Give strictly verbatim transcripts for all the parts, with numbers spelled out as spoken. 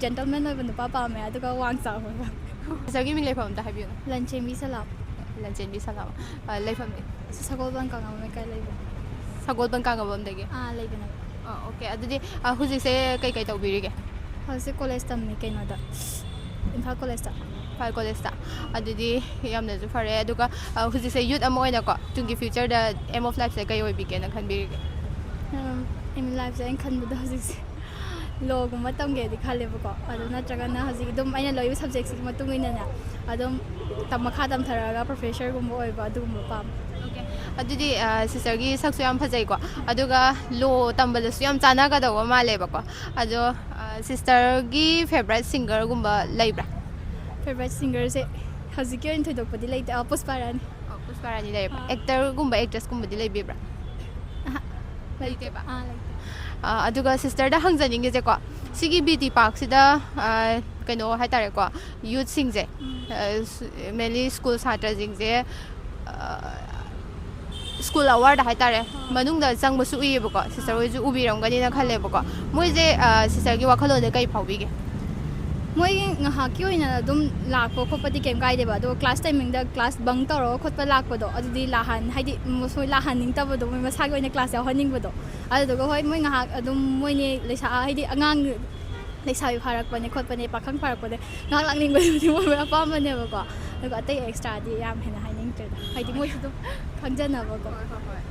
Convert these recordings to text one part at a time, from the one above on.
Gentlemen ꯑꯣꯏꯕ ꯅꯨꯄꯥ ꯄꯥꯝꯃꯦ, ꯑꯗꯨꯒ ꯋꯥꯡ ꯆꯥꯎꯕ ꯄꯥꯝꯃꯦ꯫ ꯁꯤꯁꯇꯔꯒꯤ ꯃꯤꯡ ꯂꯩꯐꯝ ꯑꯝꯇ ꯍꯥꯏꯕꯤꯌꯨꯅꯦ꯫ ꯂꯟꯆꯦꯟꯕꯤ ꯁꯂꯥꯝ꯫ ꯂꯟꯆꯦꯟꯕꯤ ꯁꯂꯥꯝ꯫ ꯑ, ꯂꯩꯐꯝꯗꯤ? ꯁꯒꯣꯜꯕꯟ ꯀꯥꯡꯉꯕꯣꯛ ꯂꯩꯀꯥꯏ ꯂꯩꯕꯅꯦ꯫ ꯁꯒꯣꯜꯕꯟ ꯀꯥꯡꯉꯕꯣꯛꯗꯒꯤ? ꯑꯥ, ꯂꯩꯕꯅꯦ꯫ ꯑ, ꯑꯣꯀꯦ꯫ ꯑꯗꯨꯗꯤ, ꯑ, ꯍꯧꯖꯤꯛꯁꯦ ꯀꯩꯀꯩ ꯇꯧꯕꯤꯔꯤꯒꯦ? ꯍꯧꯖꯤꯛ ꯀꯣꯂꯦꯖ ꯇꯝꯃꯤ ꯀꯩꯅꯣꯗ, ꯏꯝꯐꯥꯜ ꯀꯣꯂꯦꯖꯇ꯫ ꯏꯝꯐꯥꯜ ꯀꯣꯂꯦꯖꯇ꯫ ꯑꯗꯨꯗꯤ ꯌꯥꯝꯅꯁꯨ ꯐꯔꯦ꯫ ꯑꯗꯨꯒ, ꯑ, ꯍꯧꯖꯤꯛꯁꯦ ꯌꯨꯠ ꯑꯃ ꯑꯣꯏꯅꯀꯣ, ꯇꯨꯡꯒꯤ ꯐ꯭ꯌꯨꯆꯔꯗ ꯑꯦꯝ ꯑꯣꯐ ꯂꯥꯏꯐꯁꯦ ꯀꯩ ꯑꯣꯏꯕꯤꯒꯦꯅ ꯈꯟꯕꯤꯔꯤꯒꯦ? ꯑꯦꯝ ꯏꯟ ꯂꯥꯏꯐꯁꯦ ꯑꯩꯅ ꯈꯟꯕꯗꯣ ꯍꯧꯖꯤꯛꯁꯦ ꯂꯣꯒꯨꯝꯕ ꯇꯝꯒꯦꯗꯤ ꯈꯜꯂꯦꯕꯀꯣ, ꯑꯗꯨ ꯅꯠꯇ꯭ꯔꯒꯅ ꯍꯧꯖꯤꯛ ꯑꯗꯨꯝ ꯑꯩꯅ ꯂꯧꯔꯤꯕ ꯁꯕꯖꯦꯛꯁꯤꯒꯤ ꯃꯇꯨꯡ ꯏꯟꯅꯅꯦ ꯑꯗꯨꯝ ꯇꯝ-, ꯃꯈꯥ ꯇꯝꯊꯔꯛꯑꯒ ꯄ꯭ꯔꯣꯐꯦꯁꯔꯒꯨꯝꯕ ꯑꯣꯏꯕ ꯑꯗꯨꯒꯨꯝꯕ ꯄꯥꯝꯃꯦ꯫ ꯑꯣꯀꯦ꯫ ꯑꯗꯨꯗꯤ, ꯑ, ꯁꯤꯁꯇꯔꯒꯤ ꯁꯛꯁꯨ ꯌꯥꯝ ꯐꯖꯩꯀꯣ, ꯑꯗꯨꯒ ꯂꯣ ꯇꯝꯕꯗꯁꯨ ꯌꯥꯝ ꯆꯥꯟꯅꯒꯗꯧꯕ ꯃꯥꯜꯂꯦꯕꯀꯣ꯫ ꯑꯗꯣ, ꯑ, ꯁꯤꯁꯇꯔꯒꯤ ꯐꯦꯕꯣꯔꯥꯏꯠ ꯁꯤꯡꯒꯔꯒꯨꯝꯕ ꯂꯩꯕ꯭ꯔꯥ? ꯐꯦꯕꯣꯔꯥꯏꯠ ꯁꯤꯡꯒꯔꯁꯦ ꯍꯧꯖꯤꯛꯀꯤ ꯑꯣꯏꯅ ꯊꯣꯏꯗꯣꯛꯄꯗꯤ ꯂꯩꯇꯦ꯫ ꯑ, ꯄꯨꯁꯄꯥꯔꯥꯅꯤ꯫ ꯑꯣ, ꯄꯨꯁꯄꯥꯔꯥꯅꯤ ꯂꯩꯌꯦꯕ꯫ ꯑꯥ꯫ ꯑꯦꯛꯇꯔꯒꯨꯝꯕ, ꯑꯦꯛꯇ꯭ꯔꯦꯁꯀꯨꯝꯕꯗꯤ ꯂꯩꯕꯤꯕ꯭ꯔꯥ? ꯑꯍꯥ꯫ ꯂꯩꯇꯦꯕ? ꯑꯥ, ꯂꯩꯇꯦ꯫ ꯑ, ꯑꯗꯨꯒ ꯁꯤꯁꯇꯔꯗ ꯍꯪꯖꯅꯤꯡꯉꯤꯁꯦꯀꯣ, ꯁꯤꯒꯤ ꯕꯤ ꯇꯤ ꯄꯥꯔꯛꯁꯤꯗ, ꯑ, ꯀꯩꯅꯣ ꯍꯥꯏꯇꯥꯔꯦꯀꯣ, ꯌꯨꯠꯁꯤꯡꯁꯦ, ꯎꯝ꯫ ꯑ, ꯁ-, mainly ꯁ꯭ꯀꯨꯜ ꯁꯥꯇ꯭ꯔꯁꯤꯡꯁꯦ, ꯑ, ꯁ꯭ꯀꯨꯜ ꯑꯋꯥꯔꯗ ꯍꯥꯏꯇꯥꯔꯦ, ꯑꯥ꯫ ꯃꯅꯨꯡꯗ ꯆꯪꯕꯁꯨ ꯎꯏꯌꯦꯕꯀꯣ, ꯁꯤꯁꯇꯔ ꯍꯣꯏꯁꯨ ꯎꯕꯤꯔꯝꯒꯅꯤꯅ ꯈꯜꯂꯦꯕꯀꯣ꯫ ꯃꯣꯏꯁꯦ, ꯑ, ꯁꯤꯁꯇꯔꯒꯤ ꯋꯥꯈꯜꯂꯣꯟꯗ ꯀꯩ ꯐꯥꯎꯕꯤꯒꯦ? ꯃꯣꯏ ꯉꯥꯏꯍꯥꯛꯀꯤ ꯑꯣꯏꯅ ꯑꯗꯨꯝ ꯂꯥꯛꯄ ꯈꯣꯠꯄꯗꯤ ꯀꯩꯝ ꯀꯥꯏꯗꯦꯕ, ꯑꯗꯣ ꯀ꯭ꯂꯥꯁ ꯇꯥꯏꯃꯤꯡꯗ ꯀ꯭ꯂꯥꯁ ꯕꯪ ꯇꯧꯔꯒ ꯈꯣꯠꯄ ꯂꯥꯛꯄꯗꯣ, ꯑꯗꯨꯗꯤ ꯂꯥꯛꯍꯟ-, ꯍꯥꯏꯗꯤ ꯃꯣꯏ ꯂꯥꯛꯍꯟꯅꯤꯡꯗꯕꯗꯣ, ꯃꯣꯏ ꯃꯁꯥꯒꯤ ꯑꯣꯏꯅ ꯀ꯭ꯂꯥꯁ ꯌꯥꯎꯍꯟꯅꯤꯡꯕꯗꯣ꯫ ꯑꯗꯨꯗꯨꯒ ꯍꯣꯏ, ꯃꯣꯏ ꯉꯥꯏꯍꯥꯛ ꯑꯗꯨꯝ, ꯃꯣꯏꯅꯦ ꯂꯩꯁꯥ-, ꯍꯥꯏꯗꯤ ꯑꯉꯥꯡ ꯂꯩꯁꯥꯕꯤ ꯐꯥꯔꯛꯄꯅꯦ ꯈꯣꯠꯄꯅꯦ, ꯄꯥꯈꯪ ꯐꯥꯔꯛꯄꯅꯦ, ꯉꯥꯏꯍꯥꯛ ꯂꯥꯛꯅꯤꯡꯕꯗꯨꯗꯤ ꯃꯣꯏ ꯃꯣꯏ ꯑꯄꯥꯝꯕꯅꯦꯕꯀꯣ꯫ ꯑꯗꯨꯒ ꯑꯇꯩ ꯑꯦꯛꯁꯇ꯭ꯔꯥꯗꯤ ꯌꯥꯝ ꯍꯦꯟꯅ ꯍꯥꯏꯅꯤꯡꯗ꯭ꯔꯦꯗ, ꯍꯥꯏꯗꯤ ꯃꯣꯏꯁꯨ ꯑꯗꯨꯝ ꯈꯪꯖꯅꯕꯀꯣ꯫ ꯍꯣꯏ, ꯍꯣꯏ, ꯍꯣꯏ꯫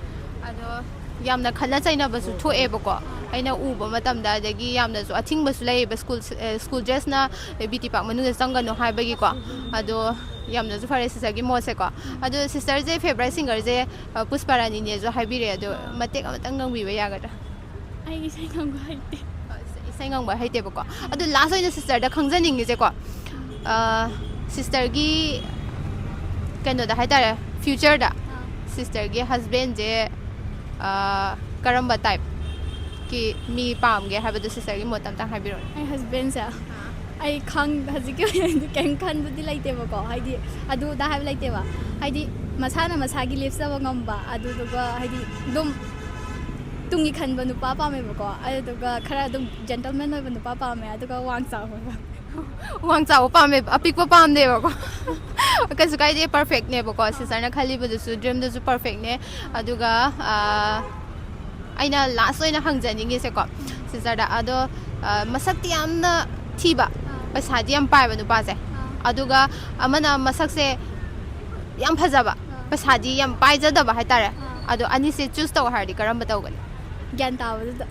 ꯑꯗꯣ ꯌꯥꯝꯅ ꯈꯠꯅ ꯆꯩꯅꯕꯁꯨ ꯊꯣꯛꯑꯦꯕꯀꯣ, ꯑꯩꯅ ꯎꯕ ꯃꯇꯝꯗ, ꯑꯗꯒꯤ ꯌꯥꯝꯅꯁꯨ ꯑꯊꯤꯡꯕꯁꯨ ꯂꯩꯌꯦꯕ, ꯁ꯭ꯀꯨꯜ, ꯑ, ꯁ꯭ꯀꯨꯜ ꯗ꯭ꯔꯦꯁꯅ ꯕꯤ ꯇꯤ ꯄꯥꯔꯛ ꯃꯅꯨꯡꯗ ꯆꯪꯒꯅꯨ ꯍꯥꯏꯕꯒꯤꯀꯣ꯫ ꯑꯗꯣ ꯌꯥꯝꯅꯁꯨ ꯐꯔꯦ ꯁꯤꯁꯇꯔꯒꯤ ꯃꯣꯠꯁꯦꯀꯣ꯫ ꯑꯗꯣ ꯁꯤꯁꯇꯔꯁꯦ ꯐꯦꯕꯣꯔꯥꯏꯠ ꯁꯤꯡꯒꯔꯁꯦ, ꯑ, ꯄꯨꯁꯄꯥꯔꯥꯅꯤꯅꯦꯁꯨ ꯍꯥꯏꯕꯤꯔꯦ, ꯑꯗꯣ ꯃꯇꯦꯛ ꯑꯃꯇꯪ ꯉꯪꯕꯤꯕ ꯌꯥꯒꯗ꯭ꯔꯥ? ꯑꯩ ꯏꯁꯩ ꯉꯪꯕ ꯍꯩꯇꯦ꯫ ꯑ, ꯏꯁꯩ ꯉꯪꯕ ꯍꯩꯇꯦꯕꯀꯣ꯫ ꯑꯗꯣ ꯂꯥꯁ ꯑꯣꯏꯅ ꯁꯤꯁꯇꯔꯗ ꯈꯪꯖꯅꯤꯡꯉꯤꯁꯦꯀꯣ, ꯑ, ꯁꯤꯁꯇꯔꯒꯤ ꯀꯩꯅꯣꯗ ꯍꯥꯏꯇꯥꯔꯦ, ꯐ꯭ꯌꯨꯆꯔꯗ ꯑꯥ꯫ ꯁꯤꯁꯇꯔꯒꯤ ꯍꯁꯕꯦꯟꯁꯦ, ꯑ, ꯀꯔꯝꯕ ꯇꯥꯏꯞꯀꯤ ꯃꯤ ꯄꯥꯝꯒꯦ ꯍꯥꯏꯕꯗꯣ ꯁꯤꯁꯇꯔꯒꯤ ꯃꯣꯠꯇ ꯑꯝꯇꯪ ꯍꯥꯏꯕꯤꯔꯛꯑꯣ꯫ ꯑꯩ ꯍꯁꯕꯦꯟꯁꯦ ꯑꯩ ꯈꯪ-, ꯍꯧꯖꯤꯛꯀꯤ ꯑꯣꯏꯅꯗꯤ ꯀꯩꯝ ꯈꯟꯕꯗꯤ ꯂꯩꯇꯦꯕꯀꯣ, ꯍꯥꯏꯗꯤ ꯑꯗꯨꯗ ꯍꯥꯏꯕ ꯂꯩꯇꯦꯕ, ꯍꯥꯏꯗꯤ ꯃꯁꯥꯅ ꯃꯁꯥꯒꯤ ꯂꯦꯞꯆꯕ ꯉꯝꯕ, ꯑꯗꯨꯗꯨꯒ ꯍꯥꯏꯗꯤ ꯑꯗꯨꯝ ꯇꯨꯡꯒꯤ ꯈꯟꯕ ꯅꯨꯄꯥ ꯄꯥꯝꯃꯦꯕꯀꯣ꯫ ꯑꯗꯨꯗꯨꯒ ꯈꯔ ꯑꯗꯨꯝ gentleman ꯑꯣꯏꯕ ꯅꯨꯄꯥ ꯄꯥꯝꯃꯦ, ꯑꯗꯨꯒ ꯋꯥꯡ ꯆꯥꯎꯕ ꯄꯥꯝꯃꯦ꯫ ꯋꯥꯡ ꯆꯥꯎꯕ ꯄꯥꯝꯃꯦ, ꯑꯄꯤꯛꯄ ꯄꯥꯝꯗꯦꯕꯀꯣ꯫ ꯀꯩꯁꯨ ꯀꯥꯏꯗꯦ, perfectꯅꯦꯕꯀꯣ꯫ Sisterꯅ ꯈꯜꯂꯤꯕꯗꯨꯁꯨ, dreamꯗꯨꯁꯨ perfecꯅꯦ꯫ ꯑꯗꯨꯒ ꯑꯥ, ꯑꯩꯅ last ꯑꯣꯏꯅ ꯍꯪꯖꯅꯤꯡꯉꯤꯁꯦꯀꯣ, sisterꯗ, ꯑꯗꯣ ꯑꯥ, ꯃꯁꯛꯇꯤ ꯌꯥꯝꯅ ꯊꯤꯕ, ꯄꯩꯁꯥꯗꯤ ꯌꯥꯝ ꯄꯥꯏꯕ ꯅꯨꯄꯥꯁꯦ, ꯑꯗꯨꯒ ꯑꯃꯅ ꯃꯁꯛꯁꯦ ꯌꯥꯝ ꯐꯖꯕ, ꯄꯩꯁꯥꯗꯤ ꯌꯥꯝ ꯄꯥꯏꯖꯗꯕ ꯍꯥꯏꯇꯥꯔꯦ꯫ ꯑꯗꯣ ꯑꯅꯤꯁꯦ choose ꯇꯧ ꯍꯥꯏꯔꯗꯤ ꯀꯔꯝꯕ ꯇꯧꯒꯅꯤ? ꯒ꯭ꯌꯥꯟ ꯇꯥꯕꯗꯨꯗ꯫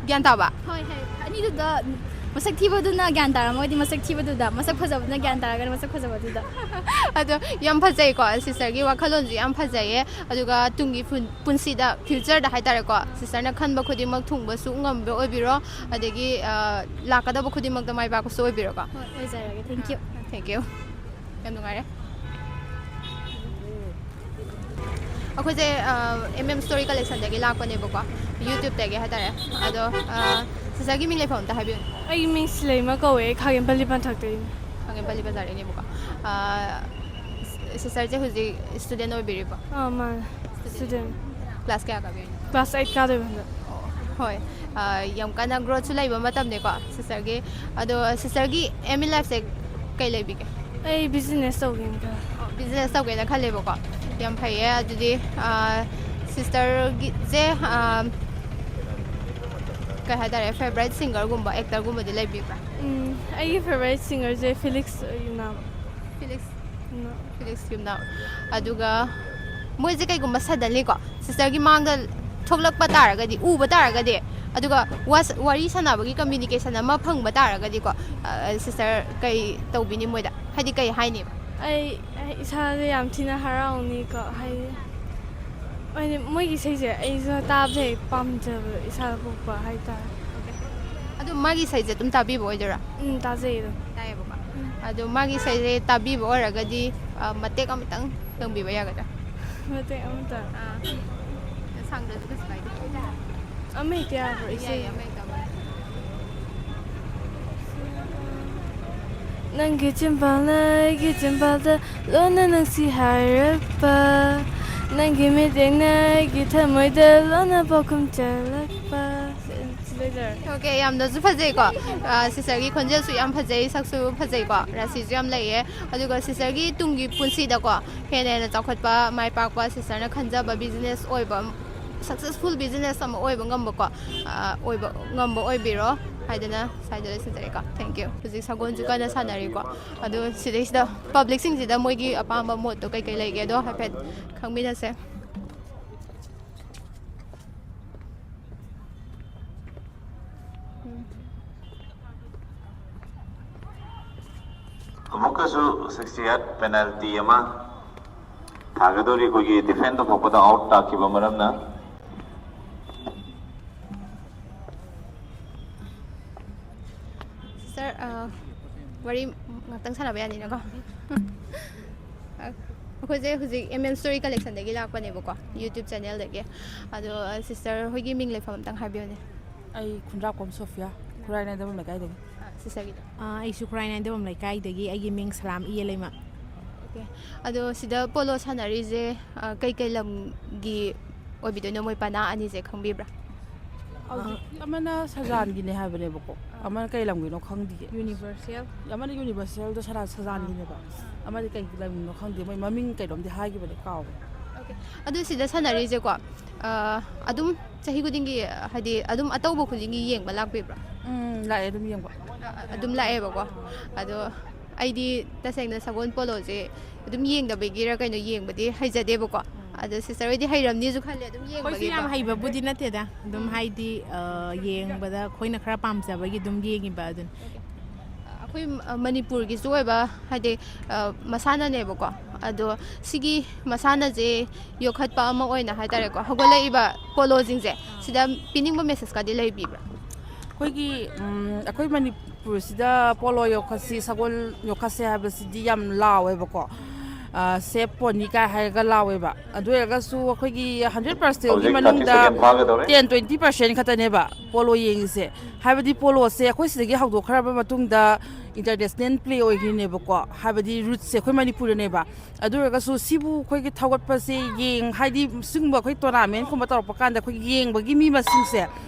ꯒ꯭ꯌꯥꯟ ꯇꯥꯕ? ꯍꯣꯏ, ꯍꯣꯏ꯫ ꯑꯅꯤꯗꯨꯗ ꯃꯁꯛ ꯊꯤꯕꯗꯨꯅ ꯒ꯭ꯌꯥꯟ ꯇꯥꯔꯝꯃꯒꯗꯤ ꯃꯁꯛ ꯊꯤꯕꯗꯨꯗ, ꯃꯁꯛ ꯐꯖꯕꯗꯨꯅ ꯒ꯭ꯌꯥꯟ ꯇꯥꯔꯒꯅ ꯃꯁꯛ ꯐꯖꯕꯗꯨꯗ꯫ ꯑꯗꯣ ꯌꯥꯝ ꯐꯖꯩꯀꯣ, sisterꯒꯤ ꯋꯥꯈꯜꯂꯣꯟꯁꯨ ꯌꯥꯝ ꯐꯖꯩꯌꯦ꯫ ꯑꯗꯨꯒ ꯇꯨꯡꯒꯤ ꯄꯨꯟ-, ꯄꯨꯟꯁꯤꯗ, futureꯗ ꯍꯥꯏꯇꯥꯔꯦꯀꯣ, sisterꯅ ꯈꯟꯕ ꯈꯨꯗꯤꯡꯃꯛ ꯊꯨꯡꯕꯁꯨ ꯉꯝꯕ ꯑꯣꯏꯕꯤꯔꯣ, ꯑꯗꯒꯤ ꯑ, ꯂꯥꯛꯀꯗꯕ ꯈꯨꯗꯤꯡꯃꯛꯇ ꯃꯥꯏ ꯄꯥꯛꯄꯁꯨ ꯑꯣꯏꯕꯤꯔꯣꯀꯣ꯫ ꯍꯣꯏ, ꯑꯣꯏꯖꯔꯒꯦ꯫ Thank you꯫ Thank you꯫ ꯌꯥꯝ ꯅꯨꯡꯉꯥꯏꯔꯦ꯫ ꯑꯩꯈꯣꯏꯁꯦ ꯑꯦꯝ ꯑꯦꯝ ꯁ꯭ꯇꯣꯔꯤ ꯀꯂꯦꯛꯁꯟꯗꯒꯤ ꯂꯥꯛꯄꯅꯦꯕꯀꯣ, YouTubeꯇꯒꯤ ꯍꯥꯏꯇꯥꯔꯦ꯫ ꯑꯗꯣ ꯑ, sisterꯒꯤ ꯃꯤꯡ ꯂꯩꯐꯝ ꯑꯝꯇ ꯍꯥꯏꯕꯤꯌꯨ꯫ ꯑꯩꯒꯤ ꯃꯤꯡ ꯁꯤꯂꯩꯃ ꯀꯧꯋꯦ, ꯑꯩ ꯈꯥꯒꯦꯝꯄꯜꯂꯤ ꯄꯟꯊꯛꯇꯒꯤꯅꯦ꯫ ꯈꯥꯒꯦꯝꯄꯜꯂꯤ ꯕꯖꯥꯔꯗꯒꯤꯅꯦꯕꯀꯣ꯫ ꯑ, sisterꯁꯦ ꯍꯧꯖꯤꯛ student ꯑꯣꯏꯕꯤꯔꯤꯕꯣ? ꯑꯥ, ꯃꯥꯅꯦ꯫ Student꯫ Class ꯀꯌꯥ ꯀꯥꯕꯤꯔꯤꯅꯣ? Class eight ꯀꯥꯗꯣꯏꯕ ꯍꯟꯗꯛ꯫ ꯑꯣ, ꯍꯣꯏ꯫ ꯑ, ꯌꯥꯝ ꯀꯟꯅ growthꯁꯨ ꯂꯩꯕ ꯃꯇꯝꯅꯤꯀꯣ sisterꯒꯤ꯫ ꯑꯗꯣ sisterꯒꯤ aim in lifeꯁꯦ ꯀꯩ ꯂꯩꯕꯤꯒꯦ? ꯑꯩ business ꯇꯧꯒꯦꯅ ꯈꯜꯂꯦ꯫ ꯑꯣ, business ꯇꯧꯒꯦꯅ ꯈꯜꯂꯦꯕꯀꯣ꯫ ꯌꯥꯝ ꯐꯩꯌꯦ꯫ ꯑꯗꯨꯗꯤ, ꯑ, sisterꯒꯤꯁꯦ, ꯑ, ꯀꯩ ꯍꯥꯏꯇꯥꯔꯦ, favourite singerꯒꯨꯝꯕ, actorꯒꯨꯝꯕꯗꯤ ꯂꯩꯕꯤꯕ꯭ꯔꯥ? ꯎꯝ, ꯑꯩꯒꯤ favourite singerꯁꯦ ꯐꯤꯂꯤꯛꯁ ꯌꯨꯝꯅꯥꯝ꯫ ꯐꯤꯂꯤꯛꯁ꯫ ꯌꯨꯝꯅꯥꯝ꯫ ꯐꯤꯂꯤꯛꯁ ꯌꯨꯝꯅꯥꯝ꯫ ꯑꯗꯨꯒ ꯃꯣꯏꯁꯦ ꯀꯩꯒꯨꯝꯕ suddenlyꯀꯣ sisterꯒꯤ ꯃꯥꯡꯗ ꯊꯣꯛꯂꯛꯄ ꯇꯥꯔꯒꯗꯤ, ꯎꯕ ꯇꯥꯔꯒꯗꯤ, ꯑꯗꯨꯒ ꯋꯥꯁ-, ꯋꯥꯔꯤ ꯁꯥꯟꯅꯕꯒꯤ communication ꯑꯃ ꯐꯪꯕ ꯇꯥꯔꯒꯗꯤꯀꯣ, ꯑ, sister ꯀꯩ ꯇꯧꯕꯤꯅꯤ ꯃꯣꯏꯗ? ꯍꯥꯏꯗꯤ ꯀꯩ ꯍꯥꯏꯅꯤꯕ? ꯑꯩ, ꯑꯩ ꯏꯁꯥꯁꯦ ꯌꯥꯝ ꯊꯤꯅ ꯍꯔꯥꯎꯅꯤꯀꯣ, ꯍꯥꯏꯗꯤ, ꯍꯥꯏꯗꯤ ꯃꯣꯏꯒꯤ ꯏꯁꯩꯁꯦ ꯑꯩꯁꯨ ꯇꯥꯕꯁꯦ ꯍꯦꯛ ꯄꯥꯝꯖꯕ ꯏꯁꯥꯗ ꯄꯣꯛꯄ ꯍꯥꯏꯇꯥꯔꯦ꯫ ꯑꯗꯨ ꯃꯥꯒꯤ ꯏꯁꯩꯁꯦ ꯑꯗꯨꯝ ꯇꯥꯕꯤꯕ ꯑꯣꯏꯗꯣꯏꯔꯥ? ꯎꯝ, ꯇꯥꯖꯩ ꯑꯗꯨꯝ꯫ ꯇꯥꯏꯌꯦꯕꯀꯣ꯫ ꯎꯝ꯫ ꯑꯗꯣ ꯃꯥꯒꯤ ꯏꯁꯩꯁꯦ ꯇꯥꯕꯤꯕ ꯑꯣꯏꯔꯒꯗꯤ, ꯑ, ꯃꯇꯦꯛ ꯑꯃꯇꯪ ꯇꯝꯕꯤꯕ ꯌꯥꯒꯗ꯭ꯔꯥ? ꯃꯇꯦꯛ ꯑꯃꯇ꯫ ꯑꯥ꯫ ꯁꯥꯡꯗ꯭ꯔꯁꯨ ꯀꯩꯁꯨ ꯀꯥꯏꯗꯦ꯫ ꯑꯃ ꯍꯦꯛꯇ ꯌꯥꯕ꯭ꯔꯣ, ꯏꯁꯩ? ꯌꯥꯏꯌꯦ, ꯑꯃ ꯍꯦꯛꯇ ꯑꯃ꯫ ꯅꯪꯒꯤ ꯆꯤꯝꯕꯥꯜꯅ ꯑꯩꯒꯤ ꯆꯤꯝꯕꯥꯜꯗ ꯂꯣꯟꯅ ꯅꯨꯡꯁꯤ ꯍꯥꯏꯔꯛꯄ, ꯅꯪꯒꯤ ꯃꯤꯠꯌꯦꯡꯅ ꯑꯩꯒꯤ ꯊꯃꯣꯏꯗ ꯂꯣꯟꯅ ꯄꯥꯎꯈꯨꯝ ꯆꯜꯂꯛꯄ꯫ ꯑꯣꯀꯦ, ꯌꯥꯝꯅꯁꯨ ꯐꯖꯩꯀꯣ꯫ ꯁꯤꯁꯇꯔꯒꯤ ꯈꯣꯟꯖꯦꯜꯁꯨ ꯌꯥꯝ ꯐꯖꯩ, ꯁꯛꯁꯨ ꯐꯖꯩꯀꯣ, ꯔꯥꯁꯤꯁꯨ ꯌꯥꯝ ꯂꯩꯌꯦ꯫ ꯑꯗꯨꯒ ꯁꯤꯁꯇꯔꯒꯤ ꯇꯨꯡꯒꯤ ꯄꯨꯟꯁꯤꯗꯀꯣ, ꯍꯦꯟꯅ ꯍꯦꯟꯅ ꯆꯥꯎꯈꯠꯄ, ꯃꯥꯏ ꯄꯥꯛꯄ, ꯁꯤꯁꯇꯔꯅ ꯈꯟꯖꯕ ꯕꯤꯖꯤꯅꯦꯁ ꯑꯣꯏꯕ, ꯁꯛꯁꯦꯁꯐꯨꯜ ꯕꯤꯖꯤꯅꯦꯁ ꯑꯃ ꯑꯣꯏꯕ ꯉꯝꯕꯀꯣ, ꯑꯣꯏꯕ ꯉꯝꯕ ꯑꯣꯏꯕꯤꯔꯣ ꯍꯥꯏꯗꯅ ꯁ꯭ꯋꯥꯏꯗ ꯂꯣꯏꯁꯤꯟꯖꯔꯦꯀꯣ꯫ Thank you꯫ ꯍꯧꯖꯤꯛ ꯁꯒꯣꯜꯁꯨ ꯀꯟꯅ ꯁꯥꯟꯅꯔꯤꯀꯣ꯫ ꯑꯗꯣ ꯁꯤꯗꯩꯁꯤꯗ ꯄꯕ꯭ꯂꯤꯛꯁꯤꯡꯁꯤꯗ ꯃꯣꯏꯒꯤ ꯑꯄꯥꯝꯕ ꯃꯣꯠꯇꯣ ꯀꯩꯀꯩ ꯂꯩꯒꯦꯗꯣ ꯍꯥꯏꯐꯦꯠ ꯈꯪꯃꯤꯟꯅꯁꯦ꯫ ꯑꯃꯨꯛꯀꯁꯨ ꯁꯤꯛꯁꯇꯤ ꯑꯩꯠ ꯄꯦꯅꯥꯜꯇꯤ ꯑꯃ ꯊꯥꯒꯗꯧꯔꯤ꯫ ꯑꯩꯈꯣꯏꯒꯤ ꯗꯤꯐꯦꯟ ꯇꯧꯊꯣꯛꯄꯗ ꯑꯥꯎꯠ ꯇꯥꯈꯤꯕ ꯃꯔꯝꯅ꯫ ꯁꯤꯁꯇꯔ, ꯋꯥꯔꯤ ꯉꯥꯛꯇꯪ ꯁꯥꯟꯅꯕ ꯌꯥꯅꯤꯅꯀꯣ? ꯑꯩꯈꯣꯏꯁꯦ ꯍꯧꯖꯤꯛ M N Story Collectionꯗꯒꯤ ꯂꯥꯛꯄꯅꯦꯕꯀꯣ, YouTube channelꯗꯒꯤ꯫ ꯑꯗꯣ ꯁꯤꯁꯇꯔ ꯍꯣꯏꯒꯤ ꯃꯤꯡ ꯂꯩꯐꯝ ꯑꯝꯇꯪ ꯍꯥꯏꯕꯤꯌꯨꯅꯦ꯫ ꯑꯩ ꯈꯨꯟꯗ꯭ꯔꯥꯛꯄꯝ ꯁꯣꯐꯤꯌꯥ, ꯈꯨꯔꯥꯏ ꯅꯥꯏꯗꯕꯝ ꯂꯩꯀꯥꯏꯗꯒꯤ꯫ ꯁꯤꯁꯇꯔꯒꯤꯗꯣ? ꯑꯩꯁꯨ ꯈꯨꯔꯥꯏ ꯅꯥꯏꯗꯕꯝ ꯂꯩꯀꯥꯏꯗꯒꯤ꯫ ꯑꯩꯒꯤ ꯃꯤꯡ ꯁꯂꯥꯝ ꯏꯌꯦ ꯂꯩꯃ꯫ ꯑꯣꯀꯦ꯫ ꯑꯗꯣ ꯁꯤꯗ ꯄꯣꯂꯣ ꯁꯥꯟꯅꯔꯤꯁꯦ ꯀꯩꯀꯩ ꯂꯝꯒꯤ ꯑꯣꯏꯕꯤꯗꯣꯏꯅꯣ, ꯃꯣꯏ ꯄꯅꯥ ꯑꯅꯤꯁꯦ ꯈꯪꯕꯤꯕ꯭ꯔꯥ? ꯍꯧꯖꯤꯛ ꯑꯃꯅ ꯁꯖꯥꯟꯒꯤꯅꯦ ꯍꯥꯏꯕꯅꯦꯕꯀꯣ, ꯑꯃꯅ ꯀꯩ ꯂꯝꯒꯤꯅꯣ ꯈꯪꯗꯤꯌꯦ꯫ ꯌꯨꯅꯤꯚꯔꯁꯦꯜ꯫ ꯑꯃꯅ ꯌꯨꯅꯤꯚꯔꯁꯦꯜꯗꯣ ꯁꯖꯥꯟꯒꯤꯅꯦꯕ, ꯑꯃꯗꯤ ꯀꯩ ꯂꯝꯒꯤꯅꯣ ꯈꯪꯗꯦ꯫ ꯃꯣꯏ ꯃꯃꯤꯡ ꯀꯩꯅꯣꯝꯗꯤ ꯍꯥꯏꯈꯤꯕꯅꯦ, ꯀꯥꯎꯈ꯭ꯔꯦ꯫ ꯑꯗꯨ ꯁꯤꯗ ꯁꯥꯟꯅꯔꯤꯁꯦꯀꯣ, ꯑꯗꯨꯝ ꯆꯍꯤ ꯈꯨꯗꯤꯡꯒꯤ, ꯍꯥꯏꯗꯤ ꯑꯗꯨꯝ ꯑꯇꯧꯕ ꯈꯨꯗꯤꯡꯒꯤ ꯌꯦꯡꯕ ꯂꯥꯛꯄꯤꯕ꯭ꯔꯥ? ꯎꯝ, ꯂꯥꯛꯑꯦ ꯑꯗꯨꯝ ꯌꯦꯡꯕ꯫ ꯑꯗꯨꯝ ꯂꯥꯛꯑꯦꯕꯀꯣ꯫ ꯑꯗꯣ ꯑꯩꯗꯤ ꯇꯁꯦꯡꯅ ꯁꯒꯣꯜ ꯄꯣꯂꯣꯁꯦ ꯑꯗꯨꯝ ꯌꯦꯡꯗꯕꯒꯤꯔ ꯀꯩꯅꯣ, ꯌꯦꯡꯕꯗꯤ ꯍꯩꯖꯗꯦꯕꯀꯣ꯫ ꯑꯗꯣ ꯁꯤꯁꯇꯔ ꯍꯣꯏꯗꯤ ꯍꯩꯔꯝꯅꯤꯁꯨ ꯈꯜꯂꯦ ꯑꯗꯨꯝ ꯑꯩꯈꯣꯏꯁꯨ ꯌꯦꯡꯕꯒꯤꯀꯣ꯫ ꯌꯥꯝ ꯍꯩꯕꯕꯨꯗꯤ ꯅꯠꯇꯦꯗ, ꯑꯗꯨꯝ ꯍꯥꯏꯗꯤ ꯌꯦꯡꯕꯗ ꯑꯩꯈꯣꯏꯅ ꯈꯔ ꯄꯥꯝꯖꯕꯒꯤ ꯑꯗꯨꯝ ꯌꯦꯡꯉꯤꯕ ꯑꯗꯨꯅꯤ꯫ ꯑꯩꯈꯣꯏ ꯃꯅꯤꯄꯨꯔꯒꯤꯁꯨ ꯑꯣꯏꯕ ꯍꯥꯏꯗꯤ ꯃꯁꯥꯟꯅꯅꯦꯕꯀꯣ꯫ ꯑꯗꯣ ꯁꯤꯒꯤ ꯃꯁꯥꯟꯅꯁꯦ ꯌꯣꯛꯈꯠꯄ ꯑꯃ ꯑꯣꯏꯅ ꯍꯥꯏꯇꯥꯔꯦꯀꯣ, ꯍꯧꯒꯠꯂꯛꯏꯕ ꯄꯣꯂꯣꯁꯤꯡꯁꯦ ꯁꯤꯗ ꯄꯤꯅꯤꯡꯕ ꯃꯦꯁꯦꯖꯀꯗꯤ ꯂꯩꯕꯤꯕ꯭ꯔꯥ? ꯑꯩꯈꯣꯏꯒꯤ ꯑꯩꯈꯣꯏ ꯃꯅꯤꯄꯨꯔꯁꯤꯗ ꯄꯣꯂꯣ ꯌꯣꯛꯈꯠꯁꯤ, ꯁꯒꯣꯜ ꯌꯣꯛꯈꯠꯁꯦ ꯍꯥꯏꯕꯁꯤꯗꯤ ꯌꯥꯝ ꯂꯥꯎꯋꯦꯕꯀꯣ꯫ ꯁꯦꯞ ꯄꯣꯅꯤ ꯀꯥꯏ ꯍꯥꯏꯔꯒ ꯂꯥꯎꯋꯦꯕ꯫ ꯑꯗꯨ ꯑꯣꯏꯔꯒꯁꯨ ꯑꯩꯈꯣꯏꯒꯤ ꯍꯟꯗ꯭ꯔꯦꯠ ꯄꯥꯔꯁꯦꯟꯒꯤ ꯍꯧꯖꯤꯛ ꯊꯥꯔꯇꯤ ꯃꯅꯨꯡꯗ ꯁꯦꯀꯦꯟ ꯐꯥꯒꯗꯧꯔꯦ꯫ ꯇꯦꯟ ꯇ꯭ꯋꯦꯟꯇꯤ ꯄꯥꯔꯁꯦꯟ ꯈꯛꯇꯅꯦꯕ ꯄꯣꯂꯣ ꯌꯦꯡꯉꯤꯁꯦ꯫ ꯍꯥꯏꯕꯗꯤ ꯄꯣꯂꯣꯁꯦ ꯑꯩꯈꯣꯏ ꯁꯤꯗꯒꯤ ꯍꯧꯗꯣꯛꯈ꯭ꯔꯕ ꯃꯇꯨꯡꯗ ꯏꯟꯇꯔꯅꯦꯁꯅꯦꯜ ꯄ꯭ꯂꯦ ꯑꯣꯏꯈ꯭ꯔꯤꯅꯦꯕꯀꯣ, ꯍꯥꯏꯕꯗꯤ ꯔꯨꯠꯁꯦ ꯑꯩꯈꯣꯏ ꯃꯅꯤꯄꯨꯔꯗꯅꯦꯕ꯫ ꯑꯗꯨ ꯑꯣꯏꯔꯒꯁꯨ ꯁꯤꯕꯨ ꯑꯩꯈꯣꯏꯒꯤ ꯊꯧꯒꯠꯄꯁꯦ ꯌꯦꯡ ꯍꯥꯏꯗꯤ ꯁꯤꯒꯨꯝꯕ ꯑꯩꯈꯣꯏ ꯇꯣꯔꯅꯥꯃꯦꯟꯒꯨꯝꯕ ꯇꯧꯔꯛꯄ ꯀꯥꯟꯗ ꯑꯩꯈꯣꯏ ꯌꯦꯡꯕꯒꯤ ꯃꯤ ꯃꯁꯤꯡꯁꯦ